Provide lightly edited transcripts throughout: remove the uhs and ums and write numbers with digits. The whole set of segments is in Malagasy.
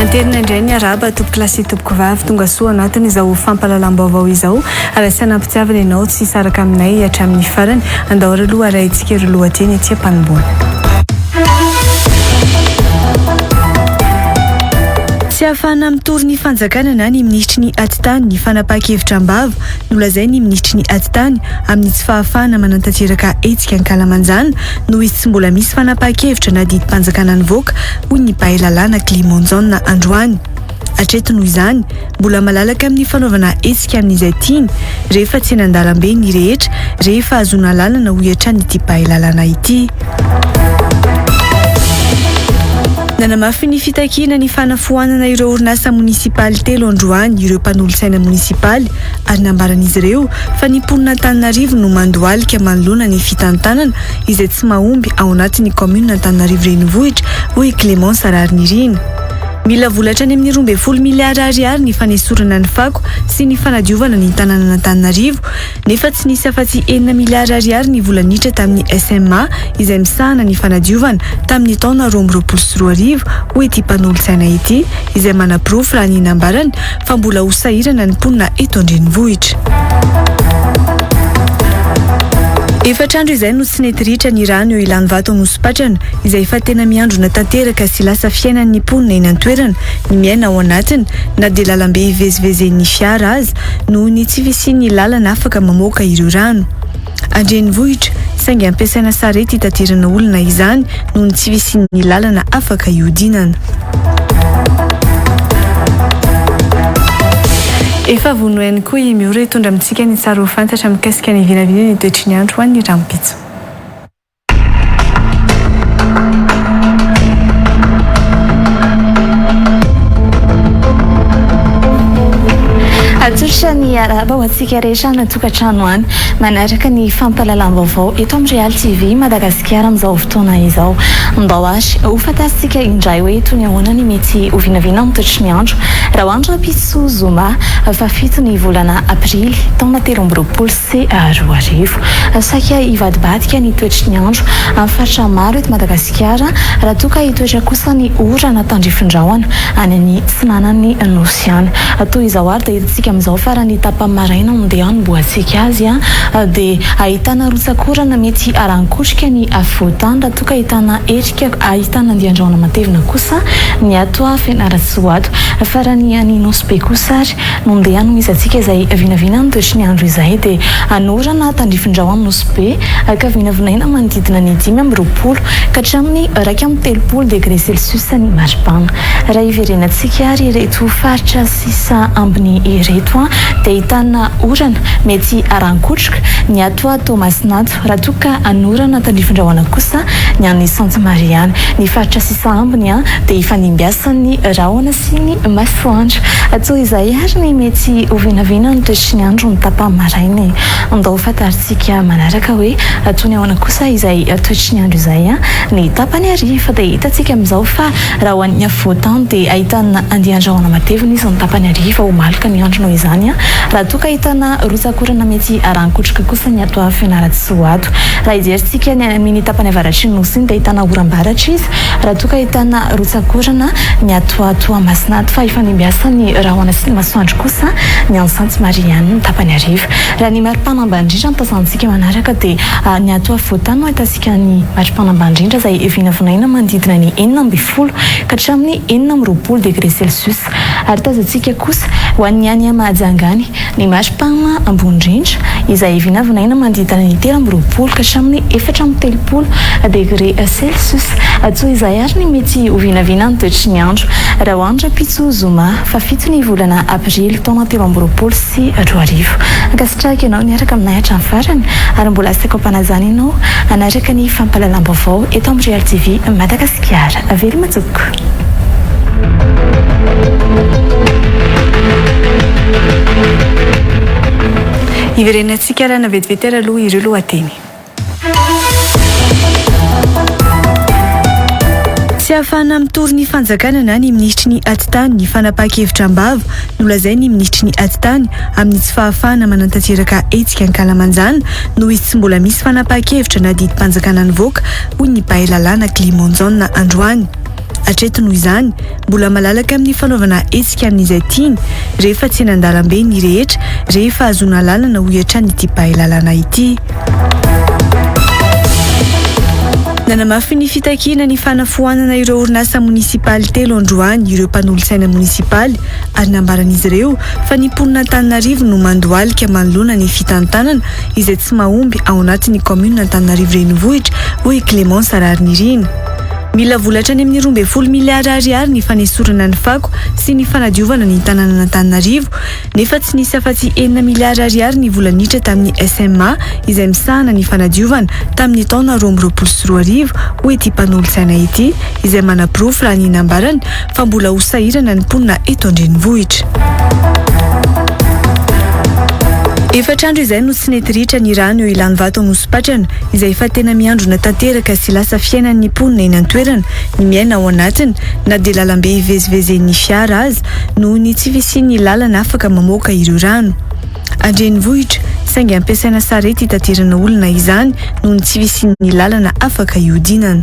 Anterina indray ny arahaba tompokolahy sy tompokovavy tonga soa anatin' izao fampahalalam-baovao izao ary asiana am-pitiavana ianao tsy hisaraka aminay hatramin'ny farany. Andao ary aloha arahintsika ireo lohateny etsy am-panombohana. Tsy ahafahana mitory ny fanjakana na ny minisitry ny Atitany ny fanapahan-kevitra am-bava nolazain'ny minisitry ny Atitany amin'ny tsy fahafahana manatanteraka hetsika ankalamanjana noho izy tsy mbola misy fanapahan-kevitra na didim-panjakana nivoaka, hoy ny mpahay lalàna Clément Jaona androany. Hatreto noho izany, mbola malalaka amin'ny fanaovana hetsika amin'izay tiany rehefa tsy eny an-dalambe ny rehetra rehefa ahazoana alalana hoy hatrany ity mpahay lalàna ity. Nanamafy ny fitakiana ny fanafoanana ireo orinasa monisipaly telo androany ireo mpanolotsaina monisipaly ary nambaran'izy ireo fa ny mponin'Antananarivo no mandohalika manoloana ny fitantanana izay tsy mahomby ao anatin'ny kaominina Antananarivo Renivohitra hoy i Clémence Raharinirina. Mila vola hatrany amin'ny 12 miliara ariary ny fanesorana ny fako sy ny fanadiovana ny tanànan'Antananarivo nefa tsy nisy afa-tsy enina miliara ariary ny vola niditra tamin'ny SMA izay misahana ny fanadiovana tamin'ny taona 2022 hoy ity mpanolotsaina ity izay manaporofo raha ny nambarany fa mbola ho sahirana ny mponina eto an-drenivohitra. Efatra andro izay no tsy nety ritra ny rano eo Ilanivato Anosipatrana izay efa tena miandrona tanteraka sy lasa fiainan'ny mponina eny an-toerana ny miaina ao anatiny na dia lalambe ivezivezen'ny fiara aza noho ny tsy fisian'ny lalana afaka mamoaka ireo rano. An-drenivohitra, saingy ampiasaina sarety hitaterana olona izany noho ny tsy fisian'ny lalana afaka hihodinana. Efa vono ihany koa i Miora hitondra amintsika ny tsara ho fantatra mikasika ny vinavina ny toetry ny andro ho an'ny rahampitso. Atolotra ny arahaba ho antsika rehetra any an-tokantrano any manaraka ny fampahalalam-baovao eto amin'ny Real TV Madagasikara amin'izao fotoana izao. Ndao ary ho fantarintsika indray hoe toy ny ahoana ny mety ho vinavina amin'ny toetry ny andro raha ho andro rahampitso zoma fahafito ny volana aprily taona 2023. Saika hivadibadika ny toetry ny andro amin'ny faritra maro eto Madagasikara raha toa ka hitoetra kosa ny orana tandrifin-drahona any atsinanan'ny Nosy any. Toy izao ary dia hitantsika amin'izao fa raha ny tapany maraina no ndeha hanombohantsika azy dia ahitana rotsak'orana mety haran-kotrika ny afovoan-tany raha toa ka ahitana erika ahitana andian-drahona matevina kosa ny ato Fianarantsoa ato. Fa raha ny any Nosy Be kosa ary no ndeha hanohizantsika izay vinavina ny toetry ny andro izay dia hanorana tandrifin-drahona amin'ny Nosy Be ka vinavinaina manodidina ny 25 ka hatramin'ny 31 degre celsius ny maripana. Raha hiverenantsika ary ireto faritra sisa ambiny ireto dia ahitana orana mety haran-kotroka ny ato Toamasina ato raha toa ka hanorana tandrifin-drahona kosa ny any Sainte Marie any. Ny faritra sisa ambiny dia hifandimbiasan'ny rahona sy ny masoandro. Toy izay ary ny mety ho vinavina ny toetry ny andro ny tapa-maraina e. Andao fantarintsika manaraka hoe toy ny ahoana kosa izay toetry ny andro izay ny tapany hariva. Dia hitantsika amin'izao fa raha ho an'ny afovoan-tany dia ahitana andian-drahona matevina izy ny tapany hariva ho maloka ny andro noho izany raha toa ka ahitana rotsak'orana mety haran-kotroka kosa ny ato Fianarantsoa ato. Raha hijerintsika ny any amin'ny tapany avaratry ny Nosy iny dia ahitana oram-baratra izy raha toa ka ahitana rotsak'orana ny ato Toamasina ato fa ifandimbiasan'ny rahona sy ny masoandro kosa ny any Sainte Marie any ny tapany hariva. Raha ny maripana ambany indrindra no tazantsika manaraka dia ny ato afovoan-tany no ahitantsika ny maripana ambany indrindra izay vinavinaina manodidina ny 16 ka hatramin'ny 26 degré celsius ary tazantsika kosa ho an'ny any Mahajanga. ihany ny maripana ambony indrindra izay vinavinaina manodidina ny 23 ka hatramin'ny 34 degre celsius. Toy izay ary ny mety ho vinavina ny toetry ny andro raha ho any rahampitso zoma faha-7 ny volana aprily taona 2023. Ankasitrahako ianao niaraka aminay hatramin'ny farany ary mbola asaiko am-panajana ianao hanaraka ny fampahalalam-baovao eto amin'ny Real TV Madagasikara. Veloma tompoko. Hiverenantsika arahina vetivety ary aloha ireo lohateny. Tsy ahafahana mitory ny fanjakana na ny minisitry ny atitany ny fanapahan-kevitra am-bava nolazain'ny minisitry ny atitany amin'ny tsy fahafahana manatanteraka hetsika ankalamanjana noho izy tsy mbola misy fanapahan-kevitra na didim-panjakana nivoaka, hoy ny mpahay lalàna Clément Jaona androany. Hatreto noho izany, mbola malalaka amin'ny fanaovana hetsika amin'izay tiany rehefa tsy eny an-dalambe ny rehetra rehefa ahazoana alalana hoy hatrany ity mpahay lalàna ity. Nanamafy ny fitakiana ny fanafoanana ireo orinasa monisipaly telo androany ireo mpanolotsaina monisipaly ary nambaran'izy ireo fa ny mponin'Antananarivo no mandohalika manoloana ny fitantanana izay tsy mahomby ao anatin'ny kaominina Antananarivo Renivohitra hoy i Clémence Raharinirina. Mila vola hatrany amin'ny 12 miliara ariary ny fanesorana ny fako sy ny fanadiovana ny tanànan'Antananarivo nefa tsy nisy afa-tsy enina miliara ariary ny vola niditra tamin'ny SMA izay misahana ny fanadiovana tamin'ny taona 2022 hoy ity mpanolotsaina ity izay manaporofo raha ny nambarany fa mbola ho sahirana ny mponina eto an-drenivohitra. Efatra andro izay no tsy nety ritra ny rano eo Ilanivato Anosipatrana izay efa tena miandrona tanteraka sy lasa fiainan'ny mponina eny an-toerana ny miaina ao anatiny na dia lalambe ivezivezen'ny fiara aza noho ny tsy fisian'ny lalana afaka mamoaka ireo rano an-drenivohitra saingy ampiasaina sarety hitaterana olona izany noho ny tsy fisian'ny lalana afaka hiodinana.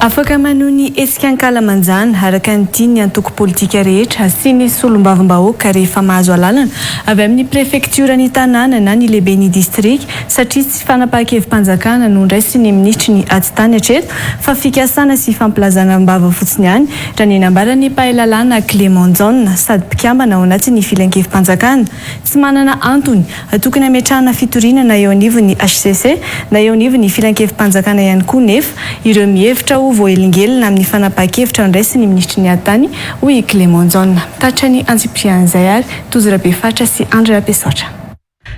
Afaka manohy ny hetsika ankalamanjana araka ny tiany ny antoko politika rehetra sy ny solombavambahoaka rehefa mahazo alalana avy amin'ny prefektioran'ny tanàna na ny lehiben'ny distrika satria tsy fanapahan-kevi-panjakana no nraisin'ny minisitry ny atitany hatreto fa fikasana sy fampilazana am-bava fotsiny ihany raha ny nambaran'ny mpahay lalàna Clément Jaona sady mpikambana ao anatin'ny filankevi-panjakana. Tsy manana antony tokony hametrahana fitoriana na eo anivon'ny hcc na eo anivon'ny filankevi-panjakana ihany koa nefa ireo mihevitra ho voahelingelina amin'ny fanapahan-kevitra noraisin'ny minisitry ny atitany hoy i Clément Jaona. Mitatitra ny antsipirian'izay ary Tojo Rabefatra sy Andry Rabesaotra.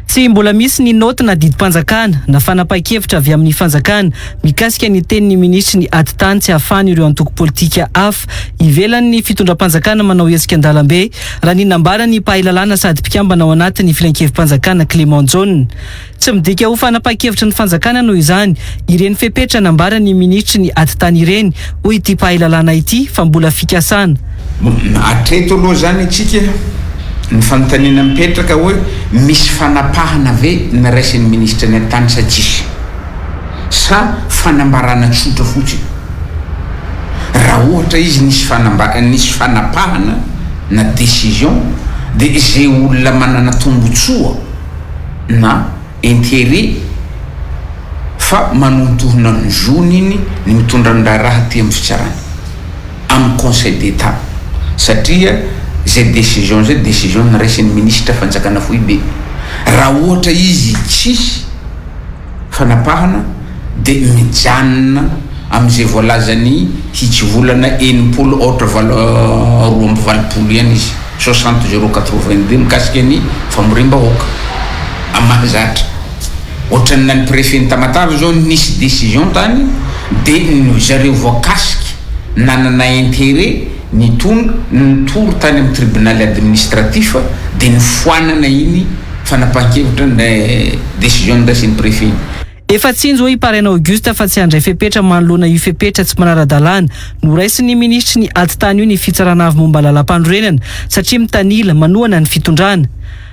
Tsy mbola misy ny naoty na didim-panjakana na fanapahan-kevitra avy amin'ny fanjakana mikasika ny tenin'ny minisitry ny atitany tsy ahafahan'ireo antoko politika hafa ivelan'ny fitondram-panjakana manao hetsika an-dalambe raha ny nambaran'ny mpahay lalàna sady mpikambana ao anatin'ny filankevi-panjakana Clément Jaona. Tsy midika ho fanapahan-kevitry ny fanjakana noho izany ireny fepetra nambaran'ny minisitry ny atitany ireny, hoy ity mpahay lalàna ity fa mbola fikasana. Hatreto aloha izany isika, ny fanontaniana mipetraka hoe misy fanapahana ve noraisin'ny minisitry ny atitany sa tsisy? Sa fanambarana tsotra fotsiny? Raha ohatra izy nisy fanamba nisy fanapahana na décision dia izay olona manana tombotsoa na intérêt fa manontohona ny zony iny ny mitondra ny raharaha aty amin'ny fitsarana, amin'ny conseil d'Etat satria izay décision izay décision noraisin'ny minisitra fanjakana foibe. Raha ohatra izy tsisy fanapahana dia mijanona amin'izay voalazan'ny hitsivolana 60 aotra valo 82 ihany izy, soixante zéro quatre-vingt-deux mikasika ny famoriam-bahoaka mahazatra. Ohatran'ny na ny préfet-n'i Tamatave izao nisy décision tany dia ny zareo voakasika nanana intérêt nitondra nitory tany amin'ny tribunal administratif dia nofoanana iny fanapahan-kevitra décision noraisin'ny préfet iny. Efa tsinjo hoy i Paraina Auguste fa tsy handray fepetra manoloana io fepetra tsy manara-dalàna noraisin'ny minisitry ny atitany io ny Fitsarana Avo momba Lalàmpanorenana satria mitanila manohana ny fitondrana.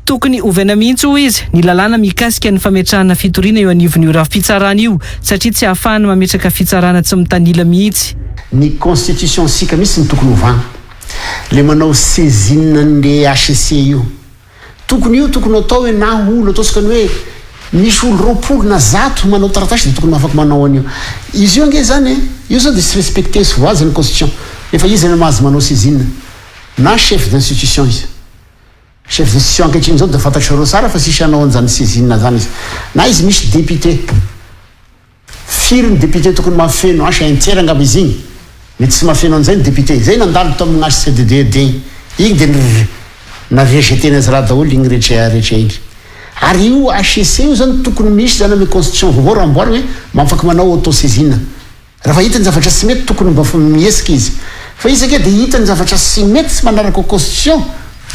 Tokony ovaina mihitsy hoy izy ny lalàna mikasika ny fametrahana fitoriana eo anivon'io rafi-pitsarana io satria tsy ahafahana mametraka fitsarana tsy mitanila mihitsy. Ny constitution sika mihitsy no tokony ovana. Le manao saisine an'le HCC io. Tokony io tokony atao hoe na olo ataontsika ny hoe misy olo 20 na 100 manao taratasy dia tokony afaka manao an'io. Izy io ange zany e, io zao dia tsy respecter sy voahaja ny constitution. Efa iza no mahazo manao saisine? Na chef d'institution izy. Chef d'institution ankehitriny izao dia fantatrareo tsara fa tsisy hanao an'izany saisine zany izy. Na izy misy député. Firy ny député tokony mahafeno asa un tiers angamba izy igny? Mety tsy mahafeno an'izay ny député. Zay nandalo tao amin'ny HCDD igny dia na rejeter-na zalahy daholo igny rehetra rehetra igny. Ary io HCC io zany tokony misy zany amin'ny constitution vaovao raha amboarina hoe mafaky manao auto saisine. Raha hitany zavatra tsy mety tokony mba mihesika izy. Fa izy ange dia hitany zavatra tsy mety tsy manaraka constitution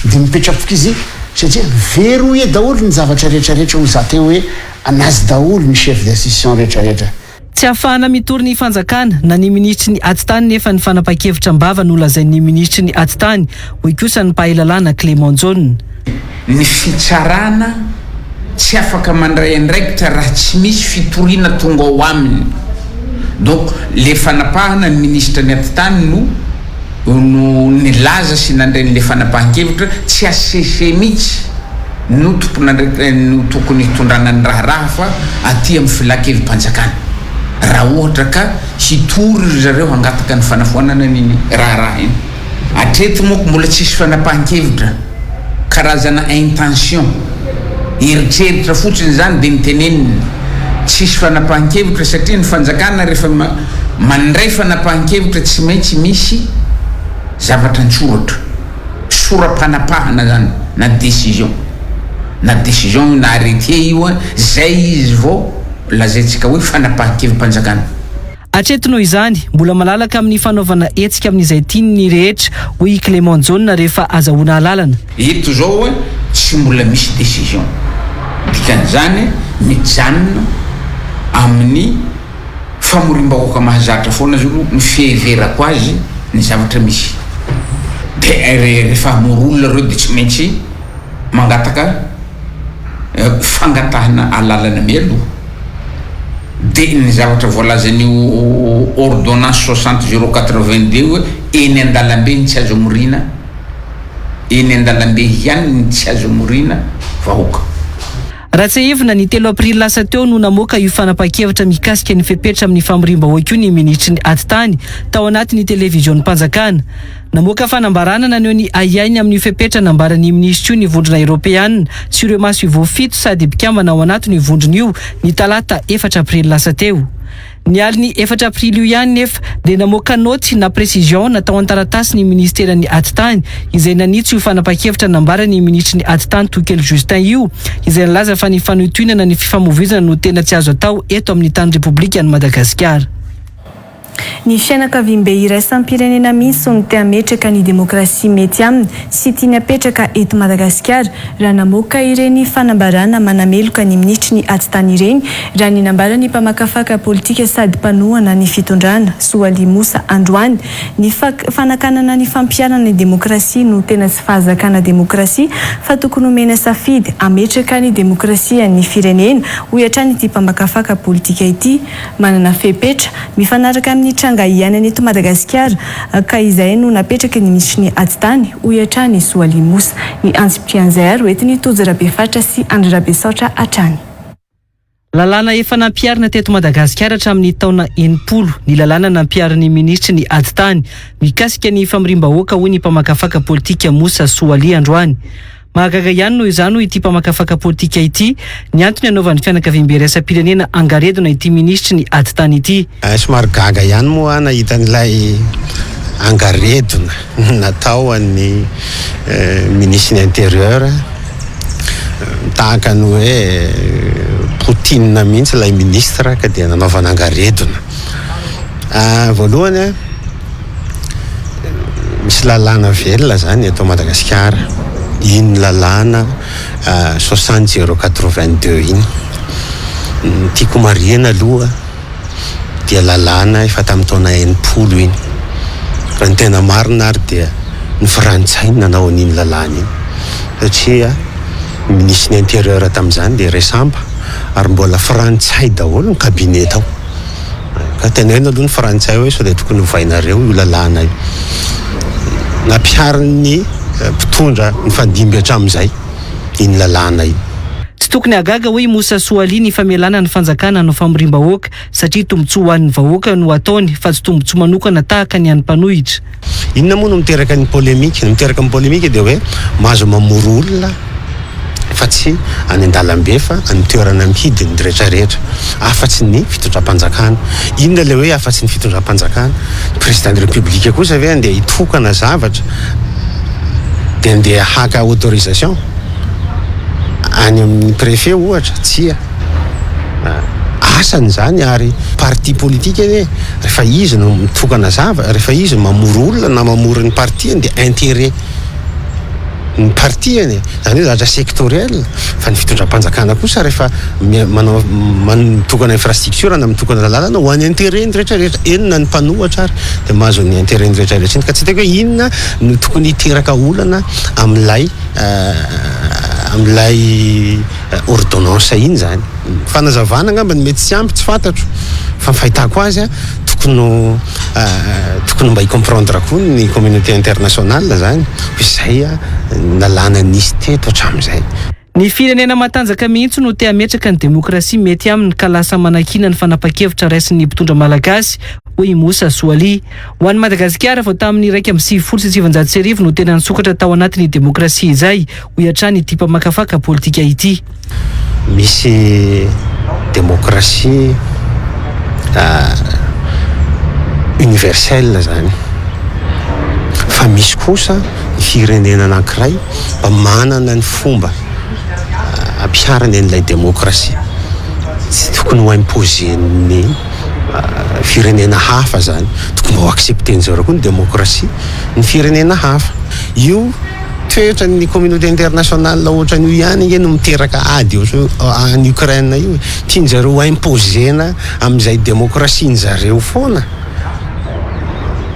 dia mipetrapoka izy satria verrouillé daholo ny zavatra rehetra rehetra hoy za teo hoe anazy daholo ny chef d'institution rehetra rehetra. Tsy ahafahana mitory ny fanjakana na ny minisitry ny atitany nefa ny fanapahan-kevitra am-bava nolazain'ny minisitry ny atitany, hoy kosa ny mpahay lalàna Clément Jaona. Ny fitsarana tsy afaka mandray andraikitra raha tsy misy fitoriana tonga ao aminy. Donc le fanapahana ny minisitra ny atitany no no nilaza sy nandray an'le fanapahan-kevitra, tsy HCC mihitsy no tompon'andraikitra no tokony hitondrana ny raharaha fa aty amin'ny filan-kevi-panjakana. Raha ohatra ka hitory ry zareo hangataka ny fanafoanana an'iny raharaha iny. Hatreto manko mbola tsisy fanapahan-kevitra, karazana intention, eritreritra fotsiny izany dia nitenenina, tsisy fanapahan-kevitra satria ny fanjakana rehefa mandray fanapahan-kevitra tsy maintsy misy zavatra an-tsoratra, sora-panapahana zany na décision, na décision io na arrêté io, zay izy vao lazaintsika hoe fanapahan-kevi-panjakana. Hatreto noho izany, mbola malalaka amin'ny fanaovana hetsika amin'izay tiany ny rehetra, hoy i Clément Jaona rehefa azahoana alalana. Eto izao tsy mbola misy décision. Dikan'izany mijanona amin'ny famoriam-bahoaka mahazatra foana zao aloha ny fiheverako azy ny zavatra misy. Dia rehefa hamory olona ireo dia tsy maintsy mangataka fangatahana alalana mialoha. Dia ny zavatra voalazan'io ordonnance 60 082 hoe eny an-dalambe ny tsy azo amoriana, eny an-dalambe ihany ny tsy azo amoriana vahoaka. Raha tsiahivina, ny telo aprily lasa teo no namoaka io fanapahan-kevitra mikasika ny fepetra amin'ny famoriam-bahoaka io ny minisitry ny Atitany tao anatin'ny televizionim-panjakana. Namoaka fanambarana naneho ny ahiahiny amin'io fepetra nambaran'ny minisitra io ny Vondrona Eoropeana sy ireo masoivoho fito sady mpikambana ao anatin'io vondrona io ny talata efatra aprily lasa teo. Ny alin'ny efatra aprily io ihany nefa dia namoaka naoty na précision natao an-taratasy ny minisiteran'ny Atitany izay nanitsy io fanapahan-kevitra nambaran'ny minisitry ny Atitany Tokely Justin io izay nilaza fa ny fanohintohinana ny fifamoivoizana no tena tsy azo atao eto amin'ny tany Repoblikan'i Madagasikara. Ny fianakaviambe iraisam-pirenena mihitsy no te hametraka ny demokrasia mety aminy sy tiany hapetraka eto Madagasikara raha namoaka ireny fanambarana manameloka ny minisitry ny atitany ireny, raha ny nambaran'ny mpamakafaka politika sady mpanohana ny fitondrana, Soalia Moussa androany. Ny fanakanana ny fampiharana ny demokrasia no tena tsy fahazakana demokrasia fa tokony homena safidy hametraka ny demokrasia ny firenena, hoy hatrany ity mpamakafaka politika ity. Manana fepetra mifanaraka amin'ny tranga iainana eto Madagasikara ka izay no napetraky ny minisitry ny Atitany, hoy hatrany i Soalia Moussa. Ny antsipirian'izay ary hoentin'i Tojo Rabefaritra sy Andry Rabesaotra hatrany. Lalàna efa nampiharina teto Madagasikara hatramin'ny taona 60 ny lalàna nampiharin'ny minisitry ny Atitany mikasika ny famoriam-bahoaka, hoy ny mpamakafaka politika Moussa Soalia androany. Mahagaga ihany noho izany, hoy ity mpamakafaka politika ity, ny antony anaovan'ny fianakaviambe iraisam-pirenena angaredona ity minisitry ny ady tany ity. Somary gaga ihany moa aho nahita an'ilay angaredona natao an'ny minisitry ny intérieur, tahaka ny hoe Poutine mihitsy ilay ministre ka dia nanaovana angaredona. Voalohany, Misy lalàna velona zany eto Madagasikara, iny lalàna soixante zéro quatre vingt deux iny. Ny tiako marihina aloha dia lalàna efa tamin'ny taona 60 iny. Raha ny tena marina ary dia ny frantsay no nanao an'iny lalàna iny satria ny minisitry ny intérieur tamin'izany dia Resamba ary mbola frantsay daholo ny cabinet tao. Ka teneno aloha ny frantsay hoe sao dia tokony hovainareo io lalàna io. Nampiharin'ny mpitondra nifandimby hatramin'izay iny lalàna iny. Tsy Tsy tokony hahagaga hoy i Moussa Soali ny famelana ny fanjakana hanao famoriam-bahoaka satria tombontsoa ho an'ny vahoaka no ataony fa tsy tombontsoa manokana tahaka ny an'ny mpanohitra. Inona moa no miteraka ny polémique? Ny miteraka ny polémique dia hoe mahazo mamory olona fa tsy any an-dalambe fa any toerana mihidy ny rehetra rehetra afa-tsy ny fitondram-panjakana. Inona ilay hoe afa-tsy ny fitondram-panjakana? Ny président de république kosa ve andeha hitokana zavatra dia andeha haka autorisation any amin'ny préfet ohatra? Tsia. Asany izany ary parti politique anie rehefa izy no mitokana zava, rehefa izy no mamory olona na mamory ny parti-ny dia intérêt ny parti-ny e, izany hoe zavatra sectoriel fa ny fitondram-panjakana kosa rehefa manao mitokana infrastructure na mitokana lalana ho an'ny intérêt ny rehetra rehetra, eny na ny mpanohatra ary dia mahazo ny intérêt ny rehetra rehetra iny ka tsy hitako hoe inona no tokony hiteraka olana amin'ilay amin'ilay ordonnance iny zany. Fanazavana angamba no mety tsy ampy, tsy fantatro fa ny fahitako azy tokony ho tokony mba hi-comprendre koa ny communauté internationale zany hoe zay ny lalàna nisy teto hatramin'izay. Ny firenena matanjaka mihitsy no te hametraka ny demokrasia mety aminy ka lasa manakiana ny fanapan-kevitra raisin'ny mpitondra malagasy, hoy i Moussa Soali. Ho an'i Madagasikara, vao tamin'ny 1991 no tena nisokatra tao anatin'ny demokrasia izay, hoy hatrany ity mpamakafaka politika ity. Misy demokrasia universelle zany fa misy kosa ny firenena anankiray mba manana ny fomba ampiharany an'ilay demokrasia, tsy tokony ho imposer-n'ny firenena hafa zany, tokony mba ho accepter-n'ny zareo koa ny demokrasia ny firenena hafa. Io toetran'ny communauté internationale ohatran'io ihany ange no miteraka ady any Ukraine io e. Tian-jareo ho imposer-na amin'izay demokrasia-njareo foana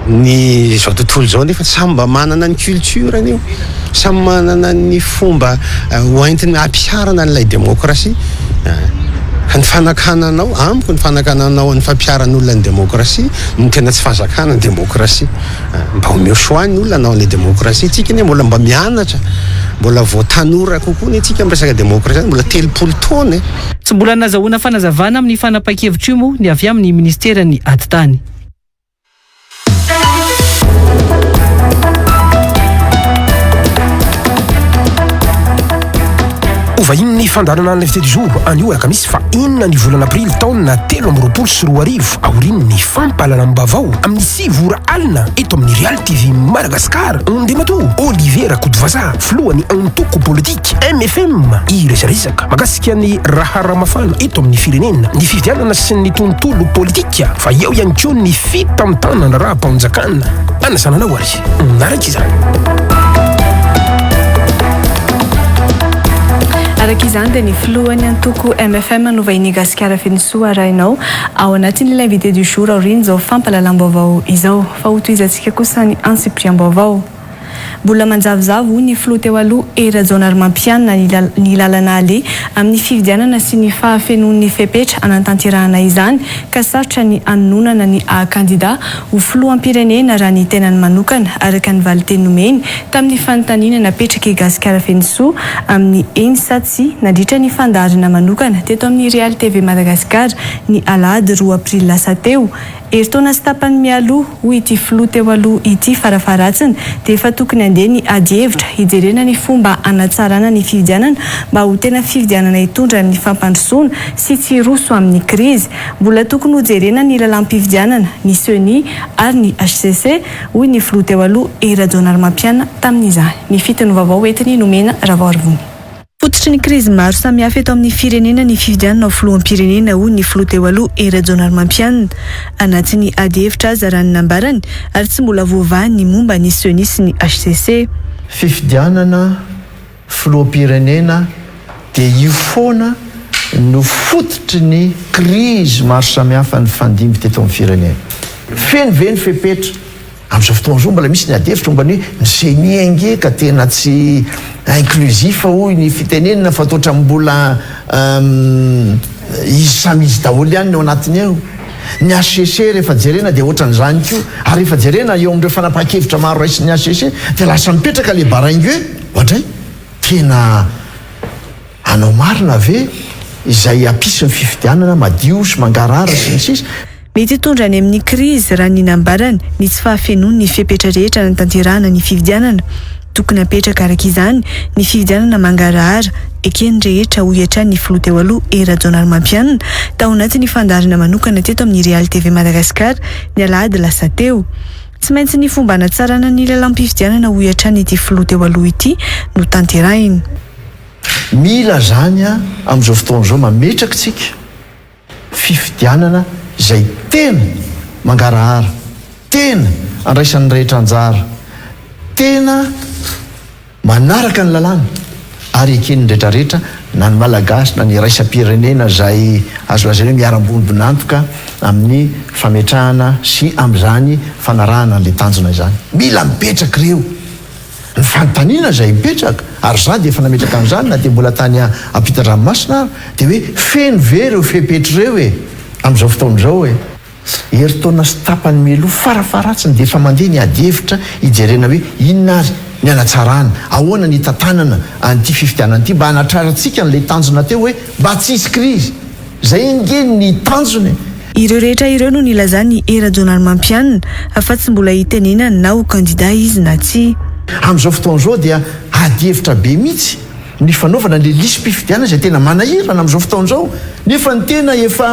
ny izao tontolo izao nefa samy mba manana ny culture-ny io, samy manana ny fomba hoentiny hampiharana an'ilay demokrasia. Ka ny fanakananao, amiko ny fanakananao ny fampiharan'olona ny demokrasia no tena tsy fahazakana ny demokrasia. Mba omeo choix ny olona hanao an'ilay demokrasia. Tsika anie mbola mba mianatra, mbola vao tanora kokoa anie tsika amin'ny resaka demokrasia, mbola 30 taona e. Tsy mbola nazahoana fanazavana amin'ny fanapahan-kevitra io moa ny avy amin'ny minisiteran'ny Atitany. Ho vahinin'ny fandaharana L'invité du jour anio alakamisy faha enina ny volana aprily taona 2023 aorian'ny fampahalalam-baovao amin'ny 9 ora alina eto amin'ny Real TV Madagascar, Andriamatoa Olivier Rakotovazaha, filohan'ny antoko politika mfm, hiresaresaka mahakasika ny raharaha mafana eto amin'ny firenena, ny fifidianana sy ny tontolo politika, fa eo ihany koa ny fitantanana raha-panjakana. Anasana anao ary manaraka izany. Araka izany dia ny filohan'ny antoko mfm no vahiny Gasikara Fenosoa arahinao ao anatin'ny L'invité du jour aorian'izao fampahalalam-baovao izao. Fa hotohizantsika kosa ny antsipiriam-baovao. Mbola manjavozavo hoy ny filoha teo aloha Hery Rajaonarimampianina ny lalana aleha amin'ny fifidianana sy ny fahafenoan'ny fepetra hanatanterahana izany ka sarotra ny hanononana ny haha-kandida ho filoham-pirenena raha ny tenany manokana araka ny valinteny nomeny tamin'ny fanontaniana napetrak'i Gasikara Fenosoa amin'ny eny sa tsia nandritra ny fandaharana manokana teto amin'ny Real TV Madagascar ny alahady roa aprily lasa teo. Herintaona sy tapany mialoha, hoy ity filoha teo aloha ity farafaharatsiny, dia efa tokony handeha ny adihevitra hijerena ny fomba hanatsarana ny fifidianana mba ho tena fifidianana hitondra amin'ny fampandrosoana sy tsy hiroso amin'ny krizy. Mbola tokony hojerena ny lalàm-pifidianana, ny Ceni ary ny hcc, hoy ny filoha teo aloha Hery Rajaonarimampianina tamin'izany. Ny fitiny vaovao entiny nomena Ravaorivony. Fototry ny krizy maro samihafa eto amin'ny firenena ny fifidianana ho filoham-pirenena, hoy ny filoha teo aloha Hery Rajaonarimampianina. Anatin'ny adihevitra aza raha ny nambarany ary tsy mbola voavaha ny momba ny Ceni sy ny hcc. Fifidianana filoham-pirenena dia io foana no fototry ny krizy maro samihafa nifandimby teto amin'ny firenena. Feno ve ny fepetra? Amin'izao fotoana izao mbola misy ny adihevitra momba ny hoe ny ceni ange ka tena tsy inclusif hoy ny fitenenana fa toa ohatran'ny mbola izy samy izy daholo ihany ny ao anatiny ao. Ny hcc rehefa jerena dia ohatran'izany koa ary rehefa jerena eo amin'ireo fanapahan-kevitra maro raisin'ny hcc dia lasa mipetraka ilay baraingo hoe oadray tena. Hanao marina ve izay hampisy ny fifidianana madio sy mangarahara sy ny sisa? Mety hitondra any amin'ny krizy, raha ny nambarany, ny tsy fahafenoan'ny fepetra rehetra hanatanterahana ny fifidianana. Tokony hapetraka, araka izany, ny fifidianana mangarahara, eken'ny rehetra, hoy hatrany ny filoha teo aloha, Hery Rajaonarimampianina, tao anatin'ny fandaharana manokana teto amin'ny Real TV Madagascar, ny alahady lasa teo. Tsy maintsy ny fomba hanatsarana ny lalàm-pifidianana, hoy hatrany ity filoha teo aloha ity, no tanterahina. Mila izany amin'izao fotoana izao mametraka isika fifidianana izay tena mangarahara, tena andraisan'ny rehetra anjara, tena manaraka ny lalàna ary eken'ny retraretra na ny Malagasy na ny iraisam-pirenena izay azo lazaina hoe miara-miombon'antoka amin'ny fametrahana sy amin'izany fanarahana an'ilay tanjona izany. Mila mipetraka ireo. Ny fanontaniana izay mipetraka, ary izaho dia efa nametraka an'izany na dia mbola tany ampitan-dranomasina ary, dia hoe feno ve ireo fepetra ireo e? Amin'izao fotoana izao e? Herintaona sy tapany mialoha farafaharatsiny dia efa mandeha ny adihevitra hijerena hoe inona ary ny hanatsarana, ahoana ny hitantanana an'ity fifidianana ity mba hanatrarantsika an'ilay tanjona teo hoe mba tsy hisy krizy. Izay ange ny tanjona e! Ireo rehetra ireo no nilazan'i Hery Rajaonarimampianina fa tsy mbola hitenenany na ho kandida izy na tsia. Amin'izao fotoana izao dia adihevitra be mihitsy ny fanaovana ilay lisi-pifidianana izay tena manahirana amin'izao fotoana izao nefa ny tena efa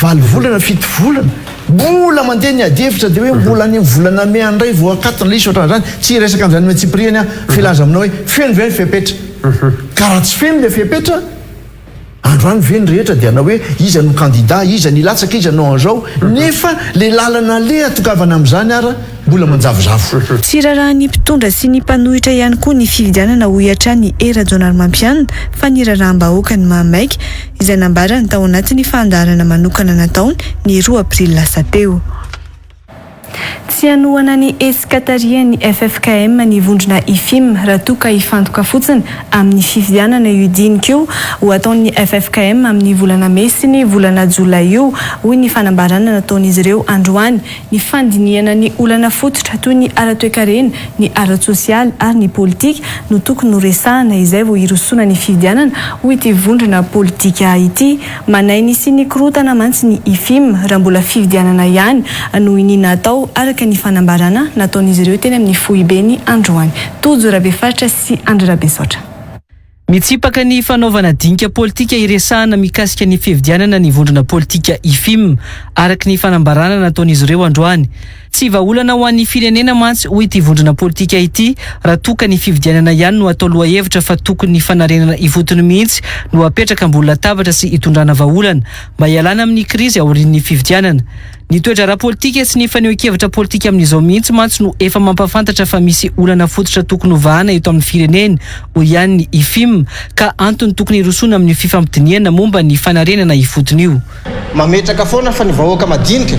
valo volana, fito volana mbola mandeha ny adihevitra dia hoe mbola any amin'ny volana mey any indray vao hakatona ilay izy ohatran'izany. Tsy hiresaka an'izany amin'ny antsipiriany aho fa hilaza aminao hoe feno ve ny fepetra? Ka raha tsy feno ilay fepetra, Androany ve ny rehetra dia hanao hoe iza no kandida, iza ny hilatsaka, iza no an'izao, nefa le lalana aleha tongavana amin'izany ara mbola manjavozavo. Tsy rarahan'ny mpitondra sy ny mpanohitra ihany koa ny fifidianana hoy hatrany Hery Rajaonarimampianina fa ny raharaham-bahoaka no mahamaika, izay nambarany tao anatin'ny fandaharana manokana nataony ny roa aprily lasa teo. Tsy hanohana ny hetsika tarihan'ny ffkm ny vondrona Ifim raha toa ka hifantoka fotsiny amin'ny fifidianana io dinika io ho ataon'ny ffkm amin'ny volana mey sy ny volana jolay io, hoy ny fanambarana nataon'izy ireo androany. Ny fandinihana ny olana fototra toy ny ara-toekarena, ny ara-tsosialy ary ny politika no tokony horesahana izay vao hirosoana ny fifidianana, hoy ity vondrona politika ity. Manahy ny hisian'ny korontana mantsy ny Ifim raha mbola fifidianana ihany no iniana atao, araka ny fanambarana nataon'izy ireo teny amin'ny foibeny androany. Tojo Rabefaritra sy Andry Rabesaotra. Mitsipaka ny fanaovana dinika politika hiresahana mikasika ny fifidianana ny vondrona politika Ifim, araka ny fanambarana nataon'izy ireo androany. Tsy vahaolana ho an'ny firenena mantsy, hoy ity vondrona politika ity, raha toa ka ny fifidianana ihany no atao lohahevitra fa tokony ny fanarenana ifotony mihitsy no apetraka ambony latabatra sy hitondrana vahaolana mba hialana amin'ny krizy aorian'ny fifidianana. Ny toe-draharaha politika sy ny fanehoan-kevitra politika amin'izao mihitsy mantsy no efa mampahafantatra fa misy olana fototra tokony hovahana eto amin'ny firenena, hoy ihany ny Ifim, ka antony tokony hirosoana amin'io fifampidinihana momba ny fanarenana ifotony io. Mametraka foana fa ny vahoaka madinika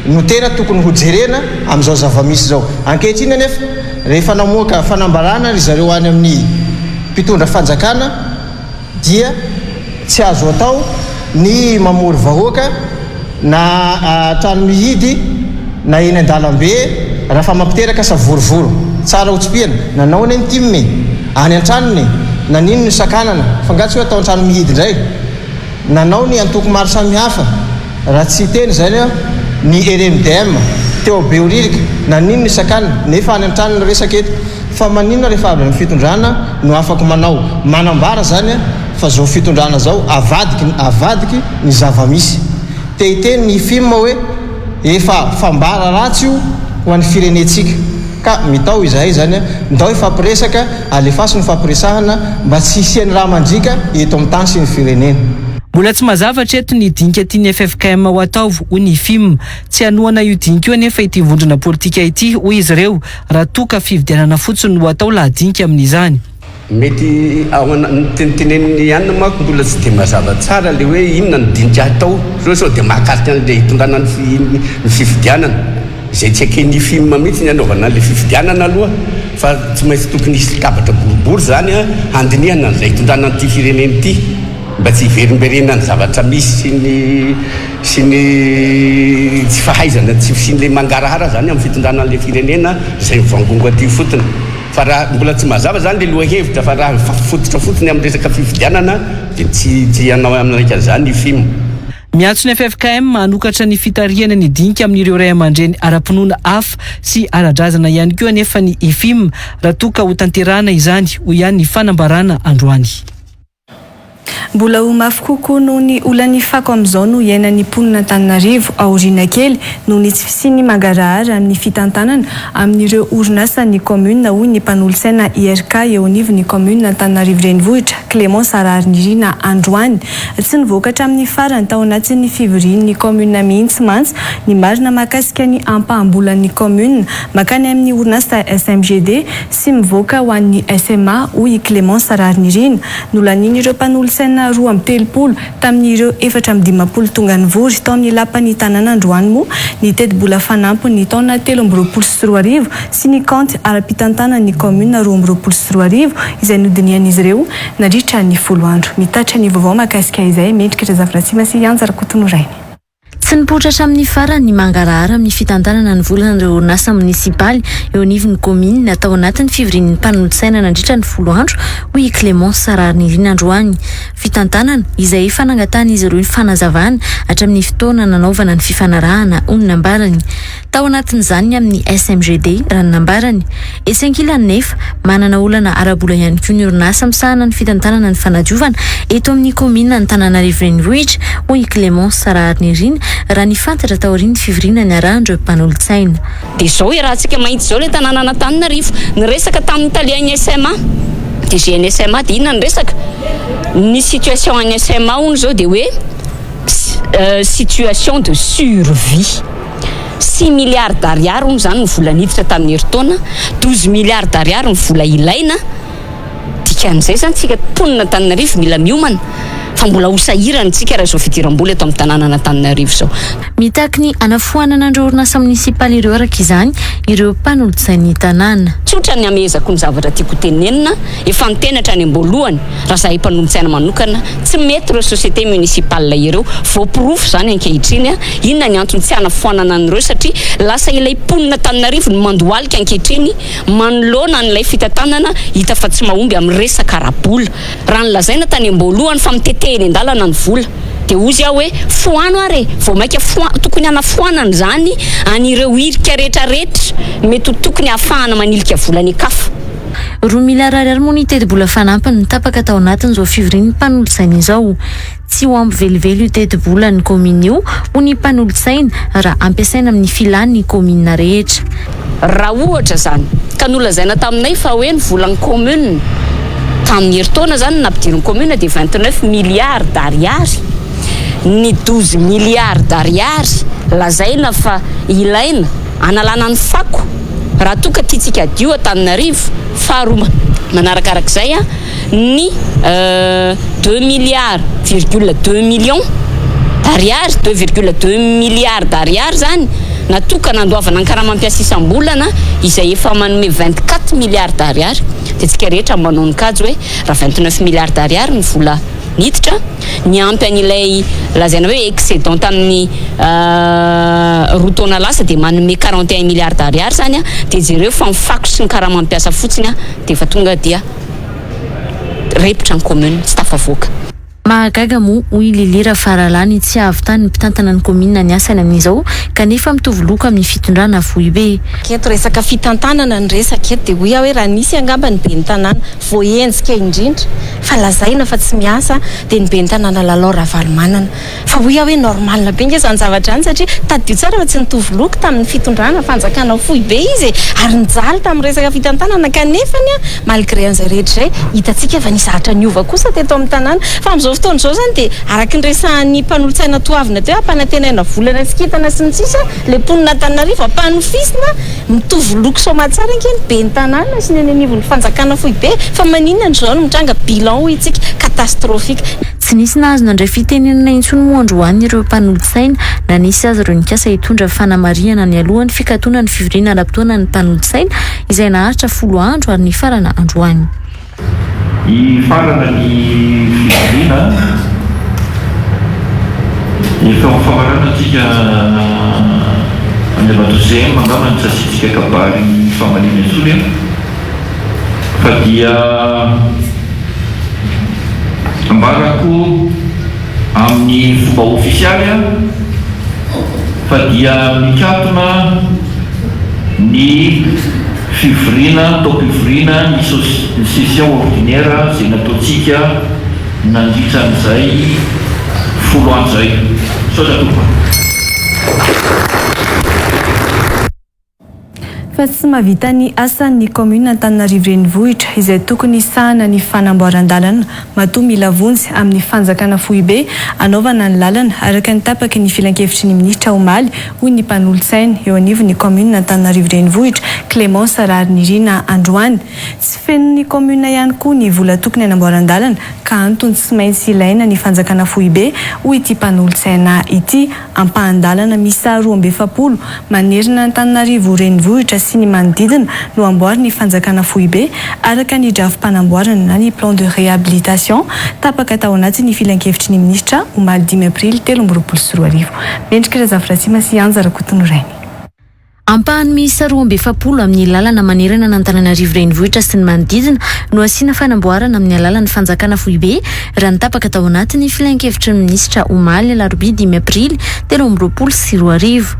no tena tokony ho jerena amin'izao zava-misy izao. Ankehitriny anefa, rehefa namoaka fanambarana ry zareo any amin'ny mpitondra fanjakana dia tsy azo atao ny mamory vahoaka na trano mihidy na eny an-dalambe raha fa mampiteraka savorovoro. Tsara ho tsipihana, nanao anie ny tim e! Any an-tranony e! Nanino ny sakanana? Fa nga tsy hoe atao an-trano mihidy indray? Nanao ny antoko maro samihafa, raha tsy hiteny izany aho, ny RMDM, teo Behoririka, naninona ny sakana, nefa any an-trano ny resaka eto, fa maninona rehefa avy amin'ny fitondrana no afaka manao, manambara izany fa zao fitondrana zao avadiky avadiky ny zava-misy. Te hiteny ny IFIM hoe efa fambara ratsy io ho an'ny firenentsika, ka mitao izahay izany, ndao hifampiresaka, Alefaso ny fampiresahana mba tsy hisian'ny rà mandriaka eto amin'ny tany sy ny firenena. Mbola tsy mazava hatreto ny dinika tian'ny ffkm ho atao, hoy ny Fim. Tsy hanohana io dinika io anefa ity vondrona politika ity, hoy izy ireo, raha toa ka fifidianana fotsiny no atao lahadinika amin'izany. Mety ao ana, ny tenitenenin'i Anna manko mbola tsy dia mazava tsara ilay hoe inona no dinika hatao, sao sao dia mahakasika an'ilay hitondrana ny ny fifidianana. Izay tsy eken'ny IFIM mihitsy ny hanaovana an'ilay fifidianana aloha fa tsy maintsy tokony hisy latabatra boribory izany handinihana an'izay hitondrana an'ity firenena ity mba tsy hiverimberenan'ny zavatra misy sy ny sy ny tsy fahaizana tsy fisian'ilay mangarahara izany amin'ny fitondrana an'ilay firenena izay mivangongo aty ifotony. Fa raha mbola tsy mazava izany ilay lohahevitra fa raha mifototra fotsiny amin'ny resaka fifidianana dia tsy tsy hanao hanaiky an'izany ny fim. Miantso ny ffkm hanokatra ny fitarihana ny dinika amin'ireo ray aman-dreny ara-pinoana hafa sy ara-drazana ihany koa anefa ny IFIM raha toa ka hotanterahana izany, hoy ihany ny fanambarana androany. Mbola ho mafy kokoa noho ny olan'ny fako amin'izao no iainan'ny mponin'Antananarivo aoriana kely noho ny tsy fisian'ny mangarahara amin'ny fitantanana amin'ireo orinasan'ny kaominina hoy ny mpanolotsaina IRK eo anivon'ny kaominina Antananarivo Renivohitra, Clémence Raharinirina androany. Tsy nivoaka hatramin'ny farany tao anatin'ny fivorian'ny kaominina mihitsy mantsy ny marina mahakasika ny ampaham-bolan'ny kaominina mankany amin'ny orinasa SMGD sy mivoaka ho an'ny SMA hoy i Clémence Raharinirina. Nolanian'ireo mpanolotsaina 32 tamin'ireo 54 tonga nivory tao amin'ny lapan'ny tanàna androany moa ny tetibola fanampiny ny taona 2023 sy ny kaonty ara-pitantanan'ny kaominina 2022 izay nodinihan'izy ireo nandritra ny folo andro. Mitatitra ny vaovao mahakasika izay Mendrika Razafiratsima sy Anja Rakotonorainy. Tsy nipoitra hatramin'ny farany ny mangarahara amin'ny fitantanana ny volan'ireo orinasa monisipaly eo anivon'ny kaominina tao anatin'ny fivorian'ny mpanolotsaina nandritra ny folo andro, hoy i Clémence Raharinirina androany. Fitantanana izay efa nangatahan'izy ireo ny fanazavana hatramin'ny fotoana nanaovana ny fifanarahana, hoy ny nambarany. Tao anatin'izany ny amin'ny SMGD, raha ny nambarany. Etsy ankilany nefa, manana olana ara-bola ihany koa ny orinasa misahana ny fitantanana ny fanadiovana eto amin'ny kaominina Antananarivo Renivohitra, hoy i Clémence Raharinirina, raha ny fantatra taorian'ny fivoriana niarahan'ireo mpanolotsaina. Dia izao iarahantsika mahita izao ilay tanànan'Antananarivo. Niresaka tamin'ny talehan'ny SMA, DG-n'ny SMA, dia inona ny resaka? Ny situation an'ny SMA hono izao dia hoe situation de survie. Six milliards d'ariary hono izany ny vola niditra tamin'ny herintaona, 12 milliards d'ariary ny vola ilaina, dikan'izay izany tsika mponina Antananarivo mila miomana fa mbola ho sahirana isika raha izao fidiram-bola eto amin'ny tanànan'Antananarivo izao. Mitaky ny hanafoanana an'ireo orinasa monisipaly ireo araka izany ireo mpanolotsain'ny tanàna. Tsotra ny hamehezako ny zavatra tiako hotenenina, efa niteny hatrany am-boalohany raha zahay mpanolotsaina manokana, Tsy mety ireo société municipale ireo, voaporofo izany ankehitriny, inona ny antony tsy hanafoanana an'ireo satria lasa ilay mponina Antananarivo no mandohalika ankehitriny manoloana an'ilay fitantanana hita fa tsy mahomby amin'ny resaka ara-bola. Raha nolazaina tany am-boalohany fa mitete eny an-dalana ny vola dia hozy aho hoe foano ary e, vao maika foa tokony hanafoanana izany an'ireo hirika rehetra rehetra mety ho tokony hahafahana manilika vola any an-kafa. Roa miliara ariary moa ny tetibola fanampiny tapaka tao anatin'izao fivorian'ny mpanolotsaina izao. Tsy ho ampy velively io tetibolan'ny kaominina io, hoy ny mpanolotsaina, raha ampiasaina amin'ny filan'ny kaominina rehetra. Raha ohatra izany ka nolazaina taminay fa hoe ny volan'ny commune tamin'ny herintaona izany no nampidirin'ny commune dia 29 milliards d'ariary, ny 12 milliards d'ariary lazaina fa ilaina hanalana ny fako raha toa ka tiantsika hadio Antananarivo, faharoa manarakarak'izay ny deux milliards virgule deux millions d'ariary, deux virgule deux milliards d'ariary izany natokana handoavana ny karama mpiasa isam-bolana izay efa manome 24 milliards d'ariary dia tsika rehetra manao ny kajy hoe raha 29 milliards d'ariary ny vola niditra niampy an'ilay lazaina hoe excédent tamin'ny roa taona lasa dia manome 41 milliards d'ariary izany dia jereo fa ny fako sy ny karaman'ny mpiasa fotsiny dia efa tonga dia repotra ny commune tsy tafavoaka. Mahagaga moa, hoy i Lily Rafaralahy, ny tsy hahavitan'ny mpitantana ny kaominina ny asany amin'izao kanefa mitovy loko amin'ny fitondrana foibe. Eto resaka fitantanana ny resaka eto dia hoy aho hoe raha nisy angamba ny ben'ny tanàna voahenjika indrindra fa lazaina fa tsy miasa dia ny ben'ny tanàna Lalao Ravalomanana. Fa hoy aho hoe normal be nge izany zavatra izany satria tadidio tsara fa tsy nitovy loko tamin'ny fitondrana fanjakana foibe izy e! ary nijaly tamin'ny resaka fitantanana kanefany an malgré an'izay rehetra izay hitantsika fa nisy zavatra niova kosa teto amin'ny tanàna. Fa amin'izao fotoana izao izany dia araka ny resahan'ny mpanolotsaina toavina teo hoe ampanantenaina volana sy kintana sy ny sisa ilay mponin'Antananarivo ampanofisina Mitovy loko soamatsara ange ny ben'ny tanàna sy ny eny anivon'ny fanjakana foibe fa maninona no izao no mitranga, bilan hoy isika, catastrophique. Tsy nisy nahazo nandray fitenenana intsony moa androany ireo mpanolotsaina na nisy aza ireo nikasa hitondra fanamarihana nialoha ny fikatonan'ny fivoriana ara-potoanan'ny mpanolotsaina izay naharitra folo andro ary nifarana androany. Hifarana ny fivoriana. Efa ho famaranana tsika Andriamatoa CM angamba no tsy asiantsika kabary famaliana intsony an. Fa dia ambarako amin'ny fomba ofisialy fa dia mikatona ny fivoriana, taom-pivoriana, ny session ordinaire izay nataontsika nandritra an'izay folo andro izay. Misaotra tompoko. Fa tsy mahavita ny asany ny kaominina Antananarivo Renivohitra izay tokony hisahana ny fanamboaran-dalana matoa mila vonjy amin'ny fanjakana foibe hanaovana ny lalana araka ny tapaky ny filankevitry ny minisitra omaly hoy ny mpanolotsaina eo anivon'ny kaominina Antananarivo Renivohitra Clémence Raharinirina androany. Tsy fenon'ny kaominina ihany koa ny vola tokony hanamboaran-dalana ka antony tsy maintsy ilaina ny fanjakana foibe hoy ity mpanolotsaina ity. Ampahan-dalana miisa 42 manerana Antananarivo renivohitra sy ny manodidina no amboarin'ny fanjakana foibe, araka ny drafi-panamboarana na ny plan de réhabilitation tapaka tao anatin'ny filankevitry ny minisitra omaly dimy aprily 2023. Mendrika Razafiratsima sy Anja Rakotonorainy. Ampahany miisa 42 amin'ny lalana manerana an'Antananarivo Renivohitra sy ny manodidina no asiana fanamboarana amin'ny alalan'ny fanjakana foibe, raha ny tapaka tao anatin'ny filankevitry ny minisitra omaly alarobia dimy aprily 2023.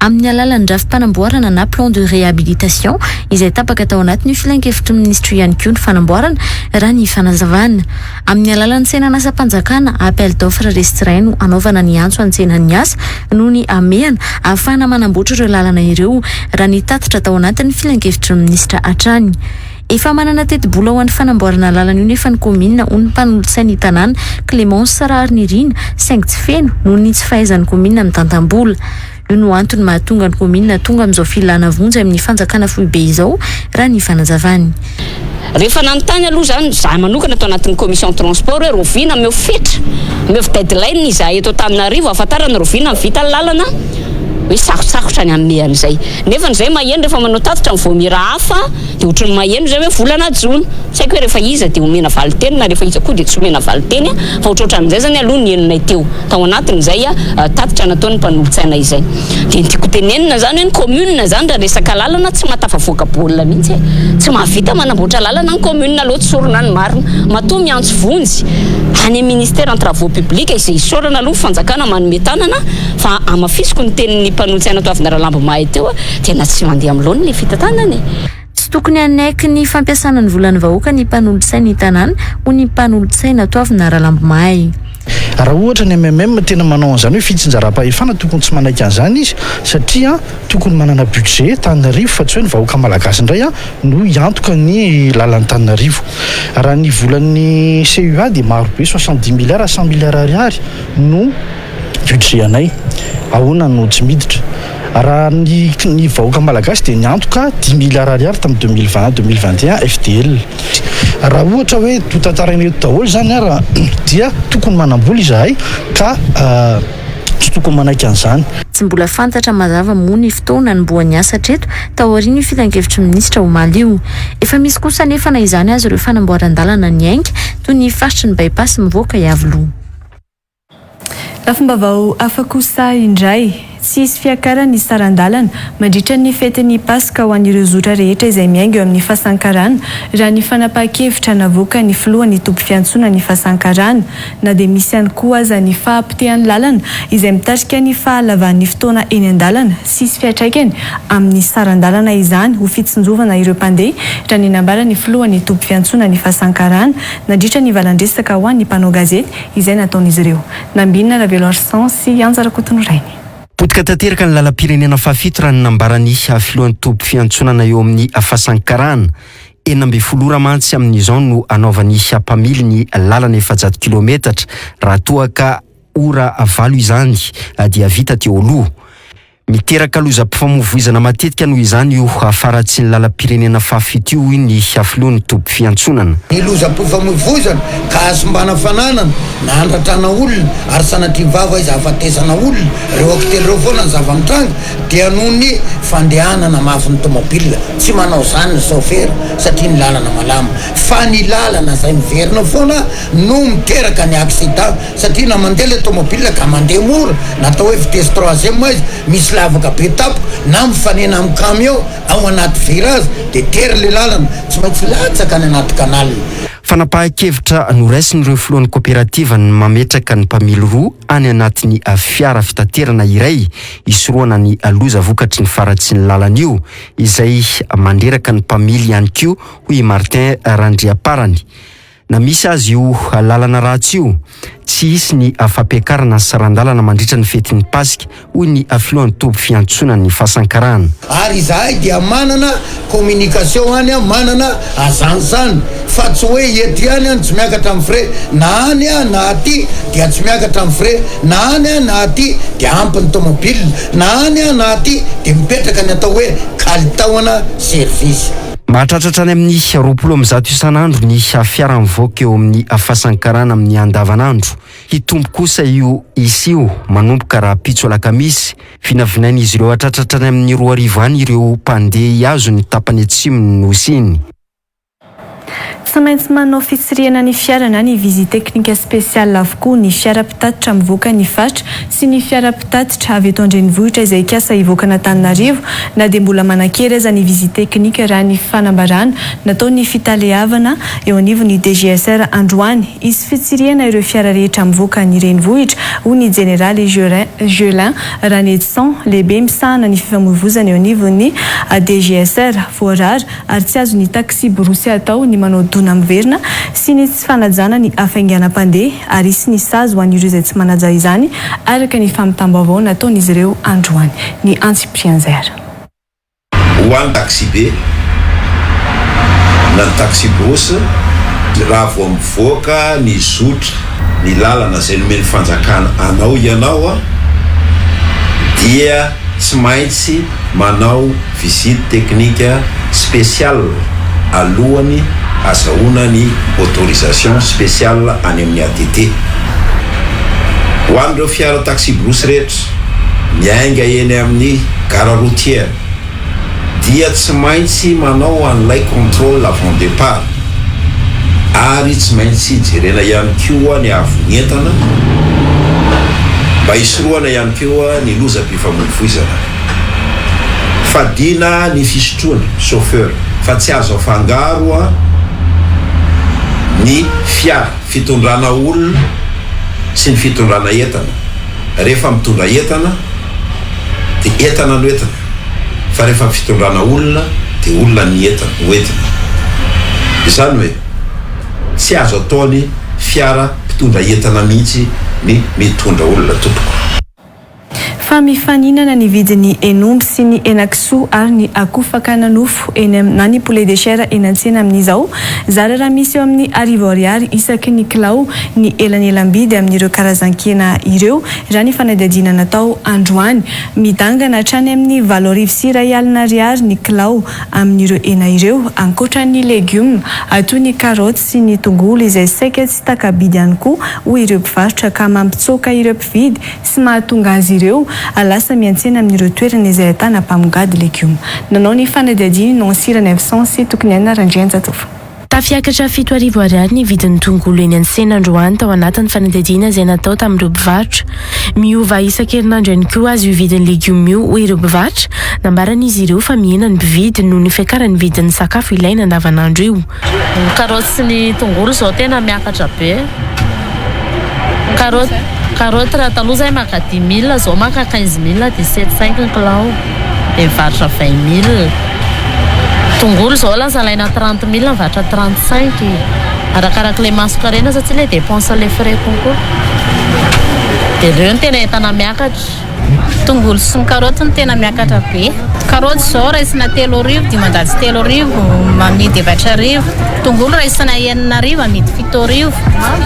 Amin'ny alalan'ny drafi-panamboarana na plan de réhabilitation izay tapaka tao anatin'io filankevitry ny minisitra io ihany koa ny fanamboarana, raha ny fanazavana. Amin'ny alalan'ny tsenan'asam-panjakana, appel d'offre restreint no hanaovana ny antso an-tsenan'ny asa noho ny hamehana ahafahana manamboatra ireo lalana ireo, raha ny tatitra tao anatin'ny filankevitry ny minisitra hatrany. Efa manana tetibola ho an'ny fanamboarana lalana io nefa ny kaominina, hoy ny mpanolotsain'ny tanàna, Clémence Raharinirina, saingy tsy feno noho ny tsy fahaizan'ny kaominina mitantam-bola. Io no antony mahatonga ny kaominina tonga amin'izao filana vonjy amin'ny fanjakana foibe izao, raha ny fanazavany. Rehefa nanontany aloha izany izahay manokana tao anatin'ny commission transport hoe rahoviana omeo fetra, omeo deadline izahay eto Antananarivo ahafantarana rahoviana ny vita ny lalana, hoe sarotsarotra ny hanome an'izay. Nefa izay maheno rehefa manao tatitra ny vaomiera hafa dia ohatran'ny maheno izay hoe volana jona. Tsy haiko hoe rehefa iza dia omena valinteny na rehefa iza koa dia tsy omena valinteny fa ohatrohatran'izay izany aloha ny henonay teo. Tao anatin'izay tatitra nataon'ny mpanolotsaina izay. Dia ny tiako tenenina izany hoe ny commune izany raha resaka lalana tsy mahatafavoaka baolina mihitsy e. Tsy mahavita manamboatra lalana ny commune aleo tsorina ny marina. Matoa miantso vonjy any amin'ny ministère ny travaux publics izay isaorana aloha ny fanjakana manome tanana fa hamafisiko ny tenin'ny mpanolotsaina Toavina Ralambomahay teo tena tsy mandeha amin'ny laoniny ny fitantanana e. Tsy tokony hanaiky ny fampiasana ny volan'ny vahoaka ny mpanolotsain'ny tanàna, hoy ny mpanolotsaina Toavina Ralambomahay. Raha ohatra ny mmm tena manao an'izany hoe fitsinjaram-pahefana tokony tsy manaiky an'izany izy satria tokony manana budget Antananarivo fa tsy hoe ny vahoaka malagasy indray no hiantoka ny lalan'i Antananarivo. Raha ny volan'ny CUA dia maro be 70 milliards à 100 milliards ariary no budget anay. Ahoana no tsy miditra? Raha ny ny vahoaka malagasy dia niantoka dimy milliards ariary tamin'ny 2020 2021 FDL. Raha ohatra hoe ho tantaraina eto daholo izany ary dia tokony manam-bola izahay ka tsy tokony manaiky an'izany. Tsy mbola fantatra mazava moa ny fotoana hanombohan'ny asa hatreto taorian'io filankevitry ny minisitra omaly io. Efa misy kosa anefa na izany aza ireo fanamboaran-dalana niainga toy ny faritry ny By-pass mivoaka Iavoloha. Lafim-baovao hafa kosa indray, tsy hisy fiakaran'ny saran-dalana mandritra ny fetin'ny Paska ho an'ireo zotra rehetra izay miainga eo amin'ny Fasankarana, raha ny fanapahan-kevitra navoakan'ny filohan'ny toby fiantsoana ny Fasankarana, na dia misy ihany koa aza ny fahapotehan'ny lalana izay mitarika ny fahalavan'ny fotoana eny an-dalana sy hisy fiantraikany amin'ny saran-dalana izany ho fitsinjovana ireo mpandeha, raha ny nambaran'ny filohan'ny toby fiantsoana ny Fasankarana nandritra ny valan-dresaka ho an'ny mpanao gazety izay nataon'izy ireo. Nambinina Raveloarison sy Anja Rakotonorainy. Potika tanteraka ny lalam-pirenena fahafito raha ny nambaran'ny filohan'ny toby fiantsonana eo amin'ny Fasankarana. 16 ora mantsy amin'izao no anaovan'ny mpamily ny lalana 400 kilometatra raha toa ka ora valo izany dia vita teo aloha. Miteraka lozam-pifamoivoizana matetika noho izany io faharatsin'ny lalam-pirenena fahafito io, hoy ny filohan'ny toby fiantsonana. Ny lozam-pifamoivoizana ka hasimbana fananana na handratrana olona ary sanatria vava iza hahafatesana olona, ireo akitelo ireo foana ny zava-mitranga dia noho ny fandehanana mafy ny tomobile, tsy manao izany ny saofera satria ny lalana malama, fa ny lalana izay miverina foana no miteraka ny accident satria na mandeha ilay tomobile ka mandeha mora na atao hoe vitesse troisième izy, misy lavaka be tampoka na mifanena amin'ny camion ao anaty virage dia tery ilay lalana, tsy maintsy latsaka any anaty canal. Fanapahan-kevitra noraisin'ireo filohan'ny koperativa ny mametraka ny mpamily roa any anatin'ny fiara fitaterana iray hisorohana ny loza vokatry ny faharatsian'ny lalana io, izay mandreraka ny mpamily ihany koa, hoy i Martin Randriamparany. Na misy aza io lalana ratsy io, tsy hisy ny fampiakarana ny saran-dalana mandritra ny fetin'ny Paska, hoy ny filohan'ny toby fiantsonan'ny Fasankarana. Ary izahay dia manana communication any an, manana agence any, fa tsy hoe eto ihany an tsy miakatra ny frais, na any an na aty dia tsy miakatra ny frais, na any an na aty dia ampy ny tomobile, na any an na aty dia mipetraka ny atao hoe kalitaona service. Mahatratra hatrany amin'ny 120 isan'andro ny fiara mivoaka eo amin'ny Fasankarana amin'ny andavanandro. Hitombo kosa io isa io manomboka rahampitso alakamisy. Vinavinain'izy ireo hatratra hatrany amin'ny 2000 any ireo mpandeha hihazo ny tapany atsimon'ny Nosy iny. Tsy maintsy manao fitsirihana ny fiara na ny visite technique spéciale avokoa ny fiara mpitatitra mivoaka ny faritra sy ny fiara mpitatitra avy eto an-drenivohitra izay hikasa hivoaka an'Antananarivo na dia mbola manan-kery aza ny visite technique raha ny fanambarana nataon'ny fitaleavana eo anivon'ny DGSR androany. Hisy fitsirihana ireo fiara rehetra mivoaka ny renivohitra, hoy ny jeneraly Gelin Ranedison, lehibe misahana ny fifamoivozana eo anivon'ny DGSR. Voarara ary tsy azon'ny taksiborosy atao ny manao dona miverina sy ny tsy fanajana ny hafainganam-pandeha ary hisy ny sazy ho an'ireo izay tsy manaja izany, araka ny fampitam-baovao nataon'izy ireo androany. Ny antsipirian'izay. Ho an'ny taxibe na ny taxi-brousse, raha vao mivoaka ny zotra, ny lalana izay nomen'ny fanjakana anao ianao dia tsy maintsy manao visite technique spéciale alohan'ny azahoana ny autorisation spéciale any amin'ny ATT. Ho an'ireo fiara taxi-brousse rehetra miainga eny amin'ny gara routière dia tsy maintsy manao an'ilay contrôle avant départ ary tsy maintsy jerena ihany koa ny haavon'ny entana mba hisorohana ihany koa ny lozam-pifamoivoizana. Fadiana ny fisotroana, chauffeur, fa tsy azo afangaro ny fiara fitondrana olona sy ny fitondrana entana. Rehefa mitondra entana dia entana no entina fa rehefa fitondrana olona dia olona ny entana ho entina. Izany hoe tsy azo ataony fiara mpitondra entana mihitsy ny mitondra olona tompoko. Fa mifaninana ny vidin'ny henomby sy ny henakisoa ary ny akoho fakana nofo eny am na ny poulet de chair eny an-tsena amin'izao. Zara raha misy eo amin'ny arivo ariary isaky ny kilao ny elanelam-bidy amin'ireo karazan-kena ireo, raha ny fanadihadiana natao androany. Midangana hatrany amin'ny 2100 ariary ny kilao amin'ireo hena ireo, ankoatra ny legioma toy ny karaoty sy ny tongolo izay saika tsy taka-bidy ihany koa, hoy ireo mpivarotra ka mampitsoaka ireo mpividy sy mahatonga azy ireo lasa miantsena amin'ireo toerana izay ahitana mpamongady legioma. Nanao ny fanadihadiana i Nancy Ranaivoson sy Tokiniaina Randrianjatovo. Tafiakatra 7000 ariary ny vidin'ny tongolo eny an-tsena androany tao anatin'ny fanadihadiana izay natao tamin'ireo mpivarotra. Miova isan-kerinandro ihany koa aza io vidin'ny legioma io hoy ireo mpivarotra. Nambaran'izy ireo fa mihena ny mpividy noho ny fiakaran'ny vidin'ny sakafo ilaina andavanandro io. Ny karaoty sy ny tongolo izao tena miakatra be. Karaoty karaoty raha taloha zahay maka dix mille zao maka quinze mille dix sept cinq ny kilao dia mivarotra vingt mille. Tongolo zao lasa alaina trente mille mivarotra trente cinq arakarak'ilay masonkarena satria ilay dépense ilay frais konko dia ireo no tena entana miakatra. Tongolo sy ny karaoty no tena miakatra be. Karaoty izao raisina 3000, 3500, amidy 4000. Tongolo raisina 6000, amidy 7000.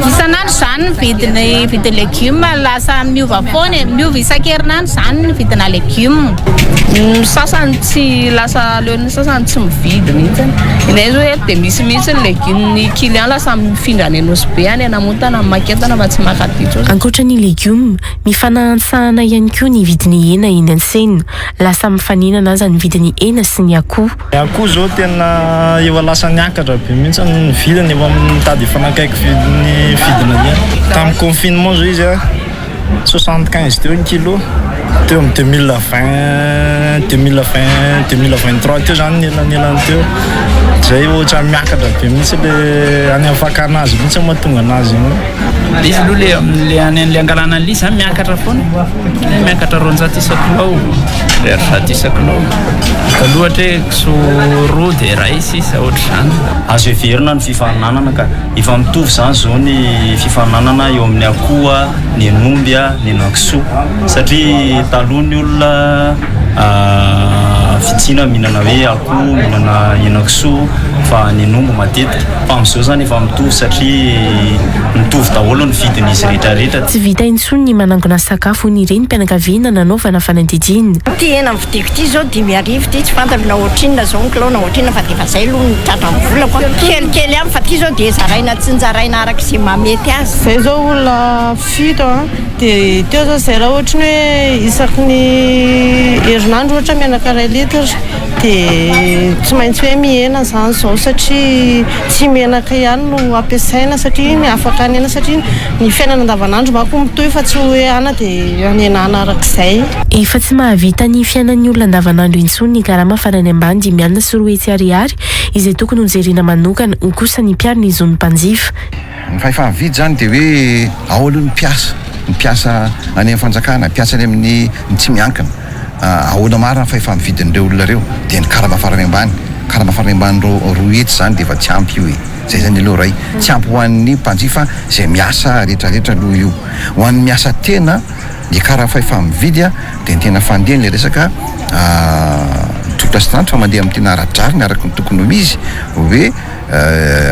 Isan'andro izany ny vidin'ny vidin'ny legioma lasa miova foana e, miova isan-kerinandro izany ny vidina legioma. Ny sasany tsy lasa aleon'ny sasany tsy mividy mihitsy. Inay zao eto dia misy mihitsy ny legioma ny client lasa mifindra any Nosy Be any Namontana maka entana fa tsy maka aty intsony. Ankoatra ny legioma, Mifanahantsahana ihany koa ny vidin'ny hena eny an-tsena. Lasa mifaninana aza ny vidin'ny hena sy ny akoho. Ny akoho izao tena efa lasa niakatra be mihitsy ny vidiny, efa mitady hifanakaiky vidiny vidina ihany. Tamin'ny confinement izao izy a, 75 teo ny kilo, teo amin'ny 2020, 2020, 2023 teo izany ny elanelany teo. Izay ohatran'ny miakatra be mihitsy le any amin'ny fakana azy mihitsy no mahatonga anazy io. Le izy aloha le le any an'le angalana an'le izy zany miakatra foana e, miakatra 200 isan-kilao, 100 isan-kilao. Taloha ohatra hoe kisoa roa dia iray sisa ohatr'izany. Azo heverina ny fifaninanana ka. Efa mitovy izany izao ny fifaninanana eo amin'ny akoho, ny hen'omby, ny henan-kisoa. Satria taloha ny olona vitsiana mihinana hoe akoho, mihinana henan-kisoa fa ny hen'omby matetika. Fa amin'izao izany efa mitovy satria mitovy daholo ny vidin'izy rehetra rehetra. Tsy vita intsony ny manangona sakafo hoy ny renim-pianakaviana nanaovana fanadihadiana. Ity hena novidiako ity izao 5000 ity, tsy fantako na ohatrinona izao ny kilao na ohatrinona fa dia efa izay aloha no tratran'ny volako an. Kelikely ihany fa ity izao dia zaraina tsinjaraina araka izay mahamety azy. Izay izao olona fito an, dia teo izao izay raha ohatry ny hoe isaky ny herinandro ohatra menaka iray litre dia tsy maintsy hoe mihena izany izao satria tsy menaka ihany no ampiasaina satria ny afaka hanena satria ny fiainana andavanandro manko mitohy fa tsy hoe ana dia hanenana arak'izay. Efa tsy mahavita ny fiainan'ny olona andavanandro intsony ny karama farany ambany 250 ariary izay tokony hojerena manokana, hoy kosa ny mpiaro ny zon'ny mpanjifa. Ny fahefa-mividy izany dia hoe ao aloha ny mpiasa, ny mpiasa any amin'ny fanjakana, mpiasa any amin'ny ny tsy miankina. Ahoana marina ny fahefa-mividin'ireo olona ireo? Dia ny karama farany ambany, karama farany ambany 200 izany dia efa tsy ampy io e. Izay izany aloha iray. Tsy ampy ho an'ny mpanjifa izay miasa rehetrarehetra aloha io. Ho an'ny miasa tena, ny karama fahefa-mividy dia ny tena fandehany ilay resaka tolotra sy lanitra fa mandeha amin'ny tena ara-drariny araka ny tokony ho izy hoe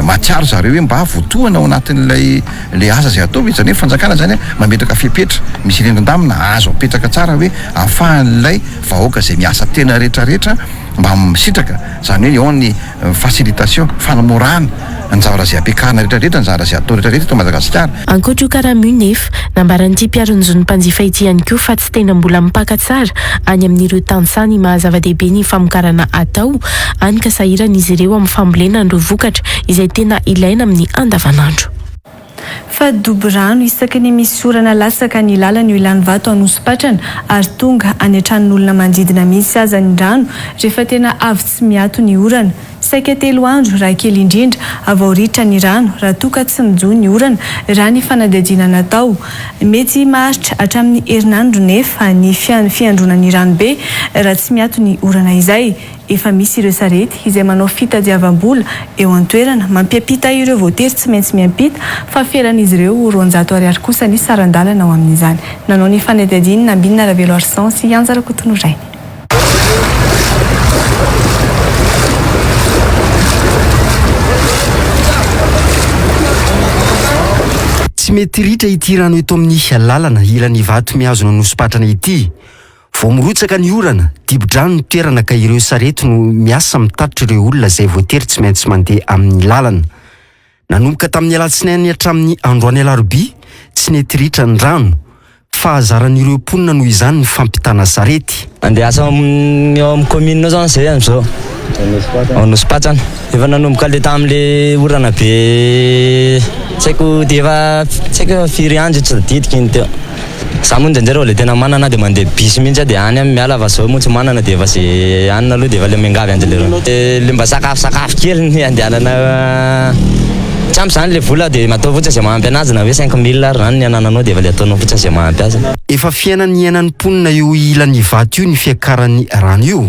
mahatsiaro zareo hoe mba voatohana ao anatin'ilay le asa izay atao, izany hoe fanjakana izany mametraka fepetra, misy rindrin-damina azo apetraka tsara hoe ahafahan'ilay vahoaka izay miasa tena rehetra rehetra mba misitraka, izany hoe eo ny facilitation, fanamorana ny zavatra izay ampiakarina rehetra rehetra, ny zavatra izay atao rehetra rehetra eto Madagasikara. Ankoatra io karama io nefa, nambaran'ity mpiaro ny zon'ny mpanjifa ity ihany koa fa tsy tena mbola mipaka tsara any amin'ireo tantsaha ny maha zava-dehibe ny famokarana atao, hany ka sahirana izy ireo amin'ny fambolena an'ireo vokatra izay tena ilaina amin'ny andavanandro. Fa dobo rano isaky ny misy orana latsaka ny lalana eo Ilanivato Anosipatrana ary tonga any an-tranon'olona manodidina mihitsy aza ny rano rehefa tena avy tsy miato ny orana. Saika telo andro raha kely indrindra vao ritra ny rano raha toa ka tsy mijohy ny orana raha ny fanadihadiana natao. Mety maharitra hatramin'ny herinandro nefa ny fiandronan'ny ranobe raha tsy miato ny orana izay. Efa misy ireo sarety izay manao fitadiavam-bola eo an-toerana mampiampita ireo voatery tsy maintsy miampita fa feran'izy ireo ho 200 ariary kosa ny saran-dalana ho amin'izany. Nanao ny fanadihadiana Nambinina Raveloarison sy Anja Rakotonorainy. Tsy mety ritra ity rano eto amin'ny lalana ilan'Ivato mihazo an'Anosipatrana ity. Vao mirotsaka ny orana, dibo-drano ny toerana ka ireo sarety no miasa mitatitra ireo olona izay voatery tsy maintsy mandeha amin'ny lalana. Nanomboka tamin'ny alatsinainy hatramin'ny androany alarobia, tsy nety ritra ny rano. Fahazaran'ireo mponina noho izany ny fampitana sarety. Andeha hiasa ao amin'ny ao amin'ny commune ao zany zay amin'izao. Ao Anosipatrana. Efa nanomboka le tamin'le orana be tsy haiko dia efa tsy haiko efa firy andro tsy tadidiko iny teo. Za moa indraindray raha le tena manana dia mandeha bus mihitsy aho dia any aho miala fa zao moa tsy manana dia efa ze hanina aloha dia efa le miangavy an-dry lerony. Le mba sakafo sakafo kely ny andehanana tsy ampy zany le vola dia atao fotsiny ze mahampy anazy na hoe 5000 ary zany ny anananao dia efa le ataonao fotsiny ze mahampy azy. Efa fiainana iainan'ny mponina io ilan'Ivato io ny fiakaran'ny rano io,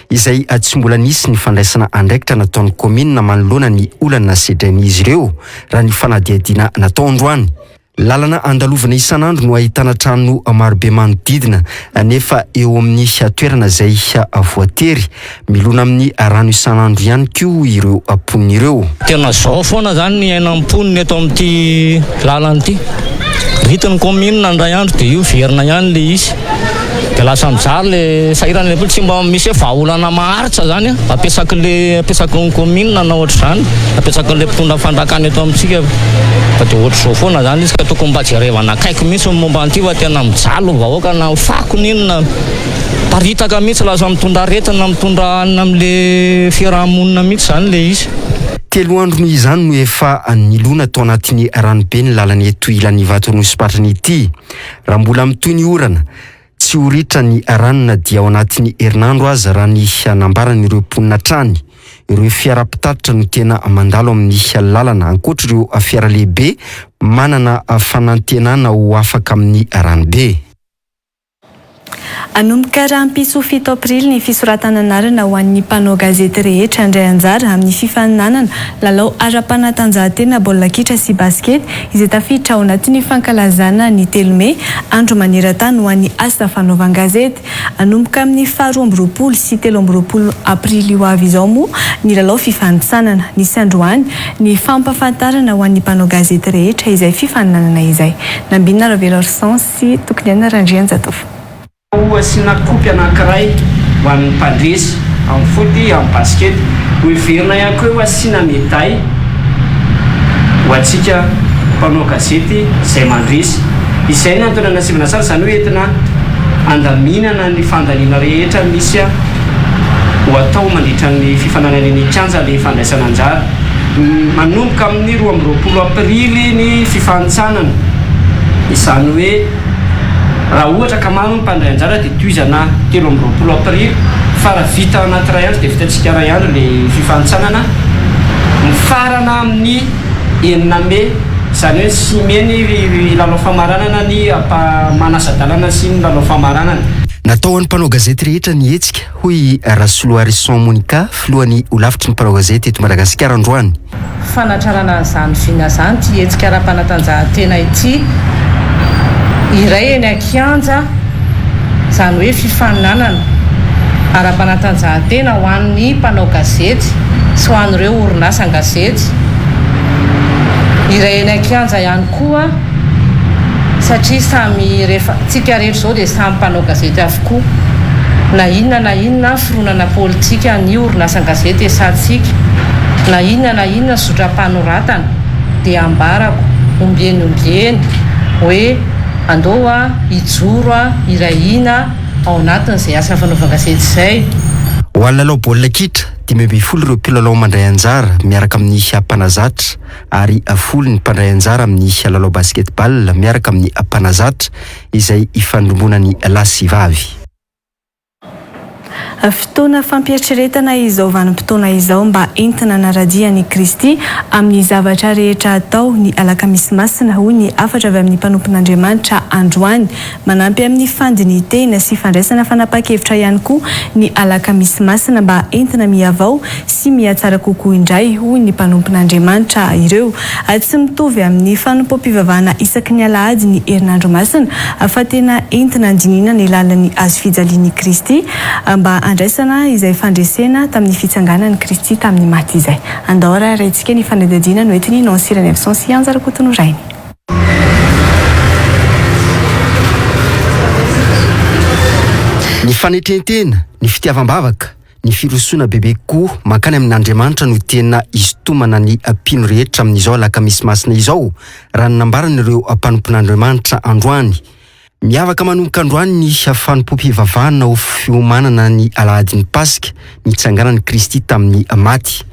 izay tsy mbola nisy ny fandraisana andraikitra nataon'ny kaominina manoloana ny olana sedrain'izy ireo, raha ny fanadihadiana natao androany. Lalana andalovana isan'andro no ahitana trano marobe manodidina nefa eo amin'ny toerana izay voatery milona amin'ny rano isan'andro ihany koa ireo mponina ireo. Tena zao foana zany ny iainan'ny mponina eto amin'ity lalana ity. Vita ny commune indray andro dia io verina ihany le izy. Dia lasa mijaly le sahirana le mponina, tsy mba misy hoe vahaolana maharitra zany apesaky apesaky ny commune na ohatr'izany, apesaky le mpitondra fanjakana eto amintsika fa dia ohatr'izao foana zany izy ka tokony mba jerevana akaiky mihitsy ny momba an'ity fa tena mijaly ny vahoaka na fako n'inona. Miparitaka mihitsy, lasa mitondra aretina, mitondra hanina amin'le fiaraha-monina mihitsy zany le izy. Telo andro noho izany no efa nilona tao anatin'ny ranobe ny lalana eto Ilanivato Anosipatrana ity. Raha mbola mitohy ny orana, tsy ho ritra ny rano na dia ao anatin'ny herinandro aza raha ny nambaran'ireo mponina hatrany. Ireo fiara mpitatitra no tena mandalo amin'ny lalana ankoatra ireo fiara lehibe manana fanantenana ho afaka amin'ny ranobe. Hanomboka rahampitso fito aprily ny fisoratana anarana ho an'ny mpanao gazety rehetra handray anjara amin'ny fifaninanana lalao ara-panatanjahantena baolina kitra sy basikety izay tafiditra ao anatin'ny fankalazana ny telo mey, andro maneran-tany ho an'ny asa fanaovan-gazety. Hanomboka amin'ny faha 22 sy 23 aprily ho avy izao moa ny lalao fifanintsanana. Nisy androany ny fampahafantarana ho an'ny mpanao gazety rehetra izay fifaninanana izay. Nambinina Raveloarison sy Tokiniaina Randrianjatovo. Ho asiana kopy anankiray ho an'ny mpandresy amin'ny foot, amin'ny basket. Ho heverina ihany koa hoe ho asiana medaille ho antsika mpanao gazety izay mandresy. Izay ny antony anasivana sary, izany hoe entina handaminana ny fandaniana rehetra misy ho atao mandritra ny fifaninanana eny an-kianja ilay fandraisana anjara. Manomboka amin'ny 22 aprily ny fifanintsanana, izany hoe raha ohatra ka maro ny mpandray anjara dia tohizana 23 aprily fa raha vita anaty iray andro dia vitantsika iray andro ilay fifanintsanana, mifarana amin'ny enina mey, izany hoe ny six mey ny lalao famaranana ny manasa-dalana sy ny lalao famaranana. Natao ho an'ny mpanao gazety rehetra ny hetsika, hoy i Rasoloarison Monica, filohan'ny holafitry ny mpanao gazety eto Madagasikara androany. Fanatrarana an'izany vina izany ity hetsika ara-panatanjahantena ity, iray eny an-kianja, izany hoe fifaninanana ara-panatanjahantena ho an'ny mpanao gazety sy ho an'ireo orinasan-gazety, iray eny an-kianja ihany koa satria samy rehefa, tsika rehetra izao dia samy mpanao gazety avokoa, na inona na inona fironana politika ny orinasan-gazety esantsika, na inona na inona zotram-panoratana dia ambarako ombieny ombieny hoe andao a hijoro a hiray hina ao anatin'izay asa fanaovan-gazety izay. Ho an'ny lalao baolina kitra, 15 ireo mpilalao mandray anjara miaraka amin'ny mpanazatra ary folo ny mpandray anjara amin'ny lalao basket-ball miaraka amin'ny mpanazatra izay ifandrombonan'ny lahy sy vavy. Fotoana fampieritreretana izao vanim-potoana izao mba entina hanara-dia an'i Kristy amin'ny zavatra rehetra atao ny Alakamisy Masina, hoy ny hafatra avy amin'ny mpanompon'Andriamanitra androany. Manampy amin'ny fandinihin-tena sy fandraisana fanapahan-kevitra ihany koa ny Alakamisy Masina mba entina mihavao sy mihatsara kokoa indray, hoy ny mpanompon'Andriamanitra ireo. Tsy mitovy amin'ny fanompoam-pivavahana isaky ny alahady ny herinandro masina, fa tena entina handinihina ny lalan'ny hazofijalian'i Kristy mba handraisana izay fandresena tamin'ny fitsanganan'i Kristy tamin'ny maty izay. Andao ary harahintsika ny fanadihadiana noentin'i Nancy Ranaivoson sy Anja Rakotonorainy. Ny fanetren-tena, ny fitiavam-bavaka, Ny firosoana bebe kokoa mankany amin'Andriamanitra no tena isintomana ny mpino rehetra amin'izao alakamisy masina izao, raha ny nambaran'ireo mpanompon'Andriamanitra androany. Miavaka manomboka androany ny fanompoam-pivavahana ho fiomanana ny alahadin'ny Paska, nitsanganan'i Kristy tamin'ny maty.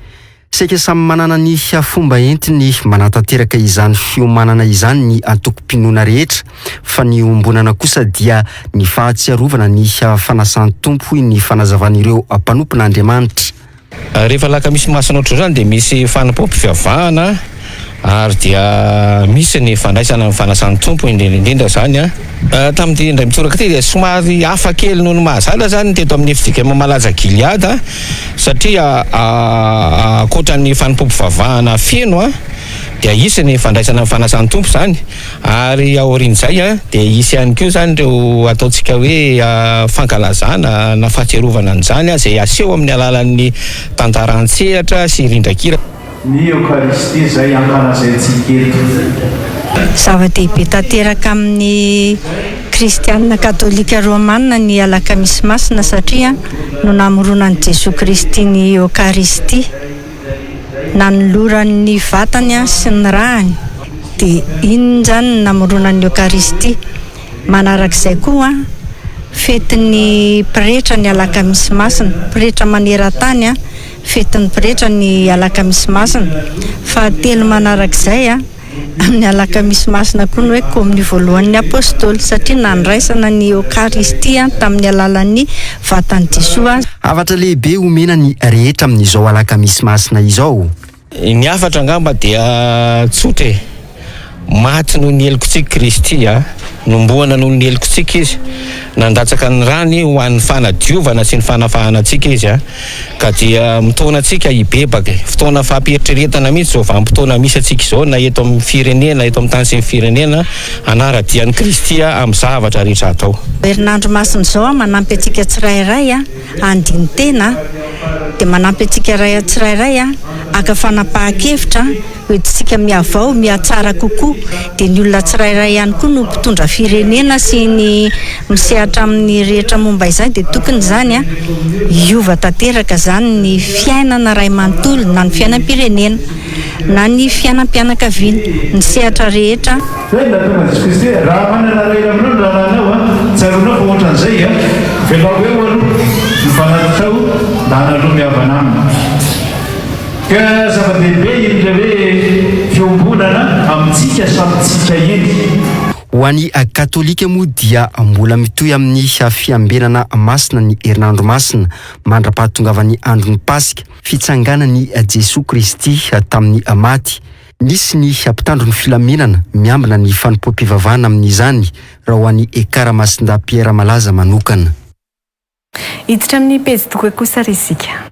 Saika samy manana ny fomba entiny manatanteraka izany fiomanana izany ny antokom-pinoana rehetra, fa ny iombonana kosa dia ny fahatsiarovana ny fanasan'ny Tompo hoy ny fanazavan'ireo mpanompon'Andriamanitra. Rehefa alakamisy masina ohatr'izao izany dia misy fanompoam-pivavahana ary dia misy ny fandraisana ny fanasan'ny Tompo indrindra indrindra izany an. Tamin'ity indray mitoraka ity dia somary hafa kely noho ny mahazatra izany ny teto amin'ny fjkm Malaza Gilead satria ankoatra ny fanompoam-pivavahana feno dia hisy ny fandraisana ny fanasan'ny Tompo izany ary aorian'izay dia hisy ihany koa izany ireo ataontsika hoe fankalazana na fahatsiarovana an'izany izay aseho amin'ny alalan'ny tantara an-tsehatra sy rindran-kira. Ny Eokaristia izay ankalazaintsika eto. Zava-dehibe tanteraka amin'ny kristianina katolika romana ny Alakamisy Masina satria no namoronan'i Jesoa Kristy ny Eokaristia. Nanolorany ny vatany sy ny ràny dia iny izany no namoronany ny Eokaristia. Manarak'izay koa. Fetin'ny pretra ny alakamisy masina, pretra maneran-tany, fetin'ny pretra ny alakamisy masina. Fahatelo manarak'izay, ny alakamisy masina koa ny hoe komonio voalohan'ny apostoly satria nandraisana ny eokaristia tamin'ny alalan'ny vatan'i Jesoa. Hafatra lehibe omena ny rehetra amin'izao alakamisy masina izao. Ny hafatra angamba dia tsotra e! Maty noho ny helokontsika Kristy a! Nombohana noho ny helokontsika Izy. Nandatsaka ny rany ho an'ny fanadiovana sy ny fanafahana antsika Izy a! Ka dia mitaona antsika hibebaka e! Fotoana fampieritreretana mihitsy izao vanim-potoana misy antsika izao na eto amin'ny firenena, eto amin'ny tany sy ny firenena, hanara-dia an'i Kristy amin'ny zavatra rehetra atao. Herinandro masina izao manampy antsika tsirairay handini-tena dia manampy antsika ray tsirairay haka fanapahan-kevitra hoentintsika mihavao, mihatsara kokoa. Dia ny olona tsirairay ihany koa no mpitondra firenena sy ny misehatra amin'ny rehetra momba izany dia tokony izany hiova tanteraka izany ny fiainana iray manontolo na ny fiainam-pirenena na ny fiainam-pianakaviana, ny sehatra rehetra. Zay no nahatonga an'i Jesoa Kristy hoe, Raha manana alahelo aminao ny rahalahinao an, tsaroanao fa ohatran'izay an, velao eo aloha ny fanatitrao mba hanaloha mihavana aminy. Ka zava-dehibe iny ilay hoe fiombonana amintsika samy tsika iny. Ho an'ny katolika moa dia mbola mitohy amin'ny fiambenana masina ny herinandro masina mandra-pahatongavan'ny andron'ny Paska, fitsanganan'i Jesoa Kristy tamin'ny maty. Nisy ny mpitandro ny filaminana miambina ny fanompoam-pivavahana amin'izany raha ho an'i Ekar Masindahy Pierre Malaza manokana. Hiditra amin'ny pejy doka kosa ry isika.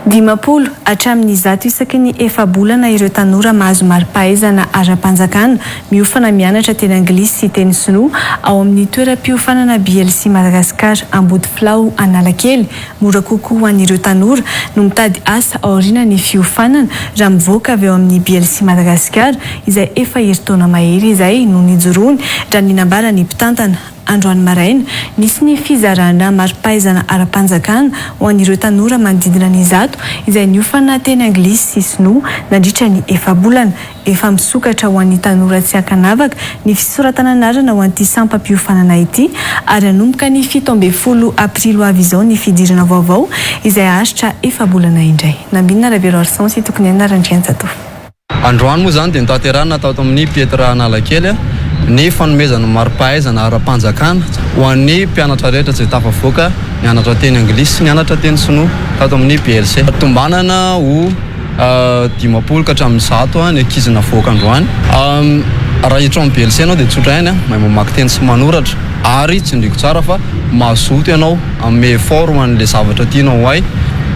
50 hatramin'ny 100 isaky ny efa-bolana ireo tanora mahazo mari-pahaizana ara-panjakana miofana mianatra teny anglisy sy teny sinoa ao amin'ny toeram-piofanana BLC Madagascar Ambodifilao Analakely. Mora kokoa ho an'ireo tanora no mitady asa aorianan'ny fiofanana raha mivoaka avy ao amin'ny BLC Madagascar izay efa herintaona mahery izay no nijoroany raha ny nambaran'ny mpitantana. Androany maraina, nisy ny fizarana mari-pahaizana ara-panjakana ho an'ireo tanora manodidina ny 100 izay niofana teny anglisy sy sinoa nandritra ny efa-bolana. Efa misokatra ho an'ny tanora tsy ankanavaka ny fisoratana anarana ho an'ity sampam-piofanana ity ary hanomboka ny 17 aprily ho avy izao ny fidirana vaovao izay haharitra efa-bolana indray. Nambinina Raberoarison sy Tokoniaina Randrianjatovo. Androany moa izany dia notanterahina tato amin'ny Pietra Analakely ny fanomezana mari-pahaizana ara-panjakana ho an'ny mpianatra rehetra izay tafavoaka nianatra teny anglisy sy nianatra teny sinoa tato amin'ny BLC. Tombanana ho 50 ka hatramin'ny 100 ny ankizy navoaka androany. Raha hiditra ao amin'ny BLC ianao dia tsotra ihany, mahay mamaky teny sy manoratra ary tsindriako tsara fa mazoto ianao hanome effort ho an'ilay zavatra tianao ho hay,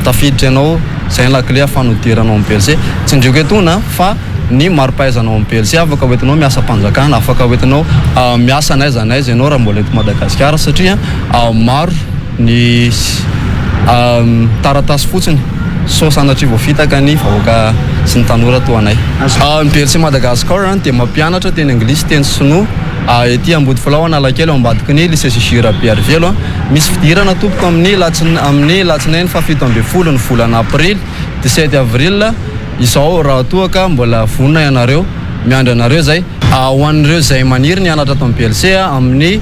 tafiditra ianao. Izay ny lakile ahafahanao hidirana ao amin'ny BLC. Tsindriako etoana fa ny mari-pahaizana ao amin'ny BLC afaka hoentinao miasa am-panjakana, afaka hoentinao miasa n'aiza n'aiza ianao raha mbola eto Madagasikara satria maro ny taratasy fotsiny sao sanatria voafitaka ny vahoaka sy ny tanora toa anay. Ny BLC Madagascar dia mampianatra teny anglisy, teny sinoa ety Ambodifilao Analakely ao ambadiky ny Lycée JJ Rabearivelo. Misy fidirana tompoko amin'ny amin'ny latsinainy faha 17 ny volana aprily, 17 avril, izao raha toa ka mbola vonona ianareo. Miandry anareo izay. Ho an'ireo izay maniry ny hianatra ato amin'ny BLC amin'ny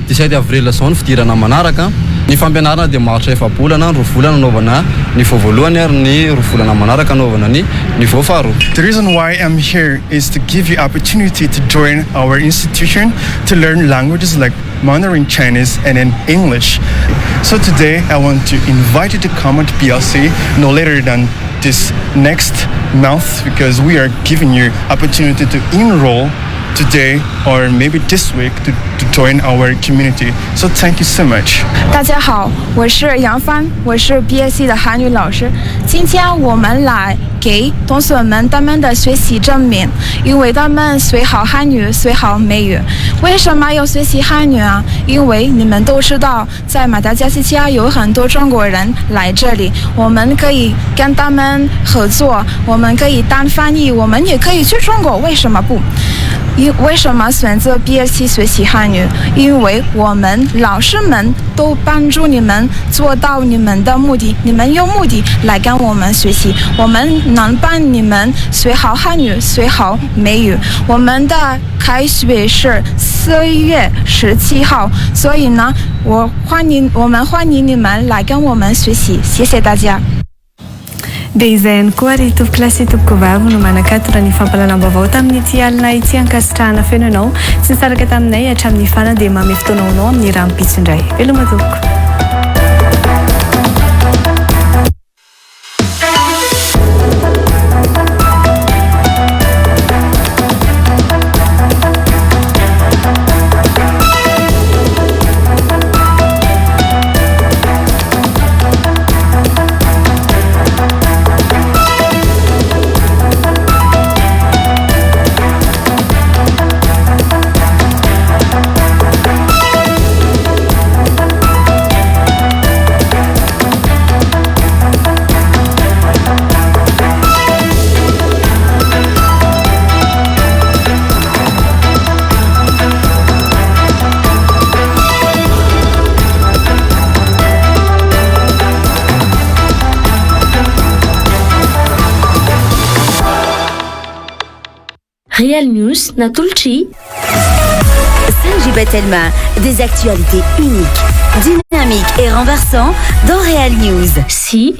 17 avril izao ny fidirana manaraka. Ny fampianarana dia maharitra efa-bolana, roa volana anaovana niveau voalohany ary ny roa volana manaraka anaovana ny niveau faharoa. The reason why I'm here is to give you opportunity to join our institution to learn languages like Mandarin Chinese and in English. So today I want to invite you to come at BLC no later than this next month because we are giving you opportunity to enroll today or maybe this week to, to join our community. So thank you so much. 大家好，我是杨帆，我是 BSC 的韩语老师。今天我们来给同学们他们的学习证明，因为他们学好汉语，学好美语。为什么要学习汉语啊？因为你们都知道，在马达加斯加有很多中国人来这里，我们可以跟他们合作，我们可以当翻译，我们也可以去中国，为什么不？因为什么选择 BSC 学习汉语？因为我们老师们都帮助你们做到你们的目的，你们有目的来跟我们学习，我们能帮你们学好汉语，学好美语。我们的开学是四月十七号，所以呢，我欢迎我们欢迎你们来跟我们学习，谢谢大家。 Dia izay ihany koa ry tompokolahy sy tompokovavy no manakatona ny fampahalalam-baovao tamin'ity alina ity. Ankasitrahana feno ianao tsy nisaraka taminay hatramin'ny farany dia manome fotoana ho anao amin'ny rahampitso indray. Veloma tompoko. Real News natolotry Sanji Telma, des actualités uniques, dynamiques et renversantes dans Real News. Si.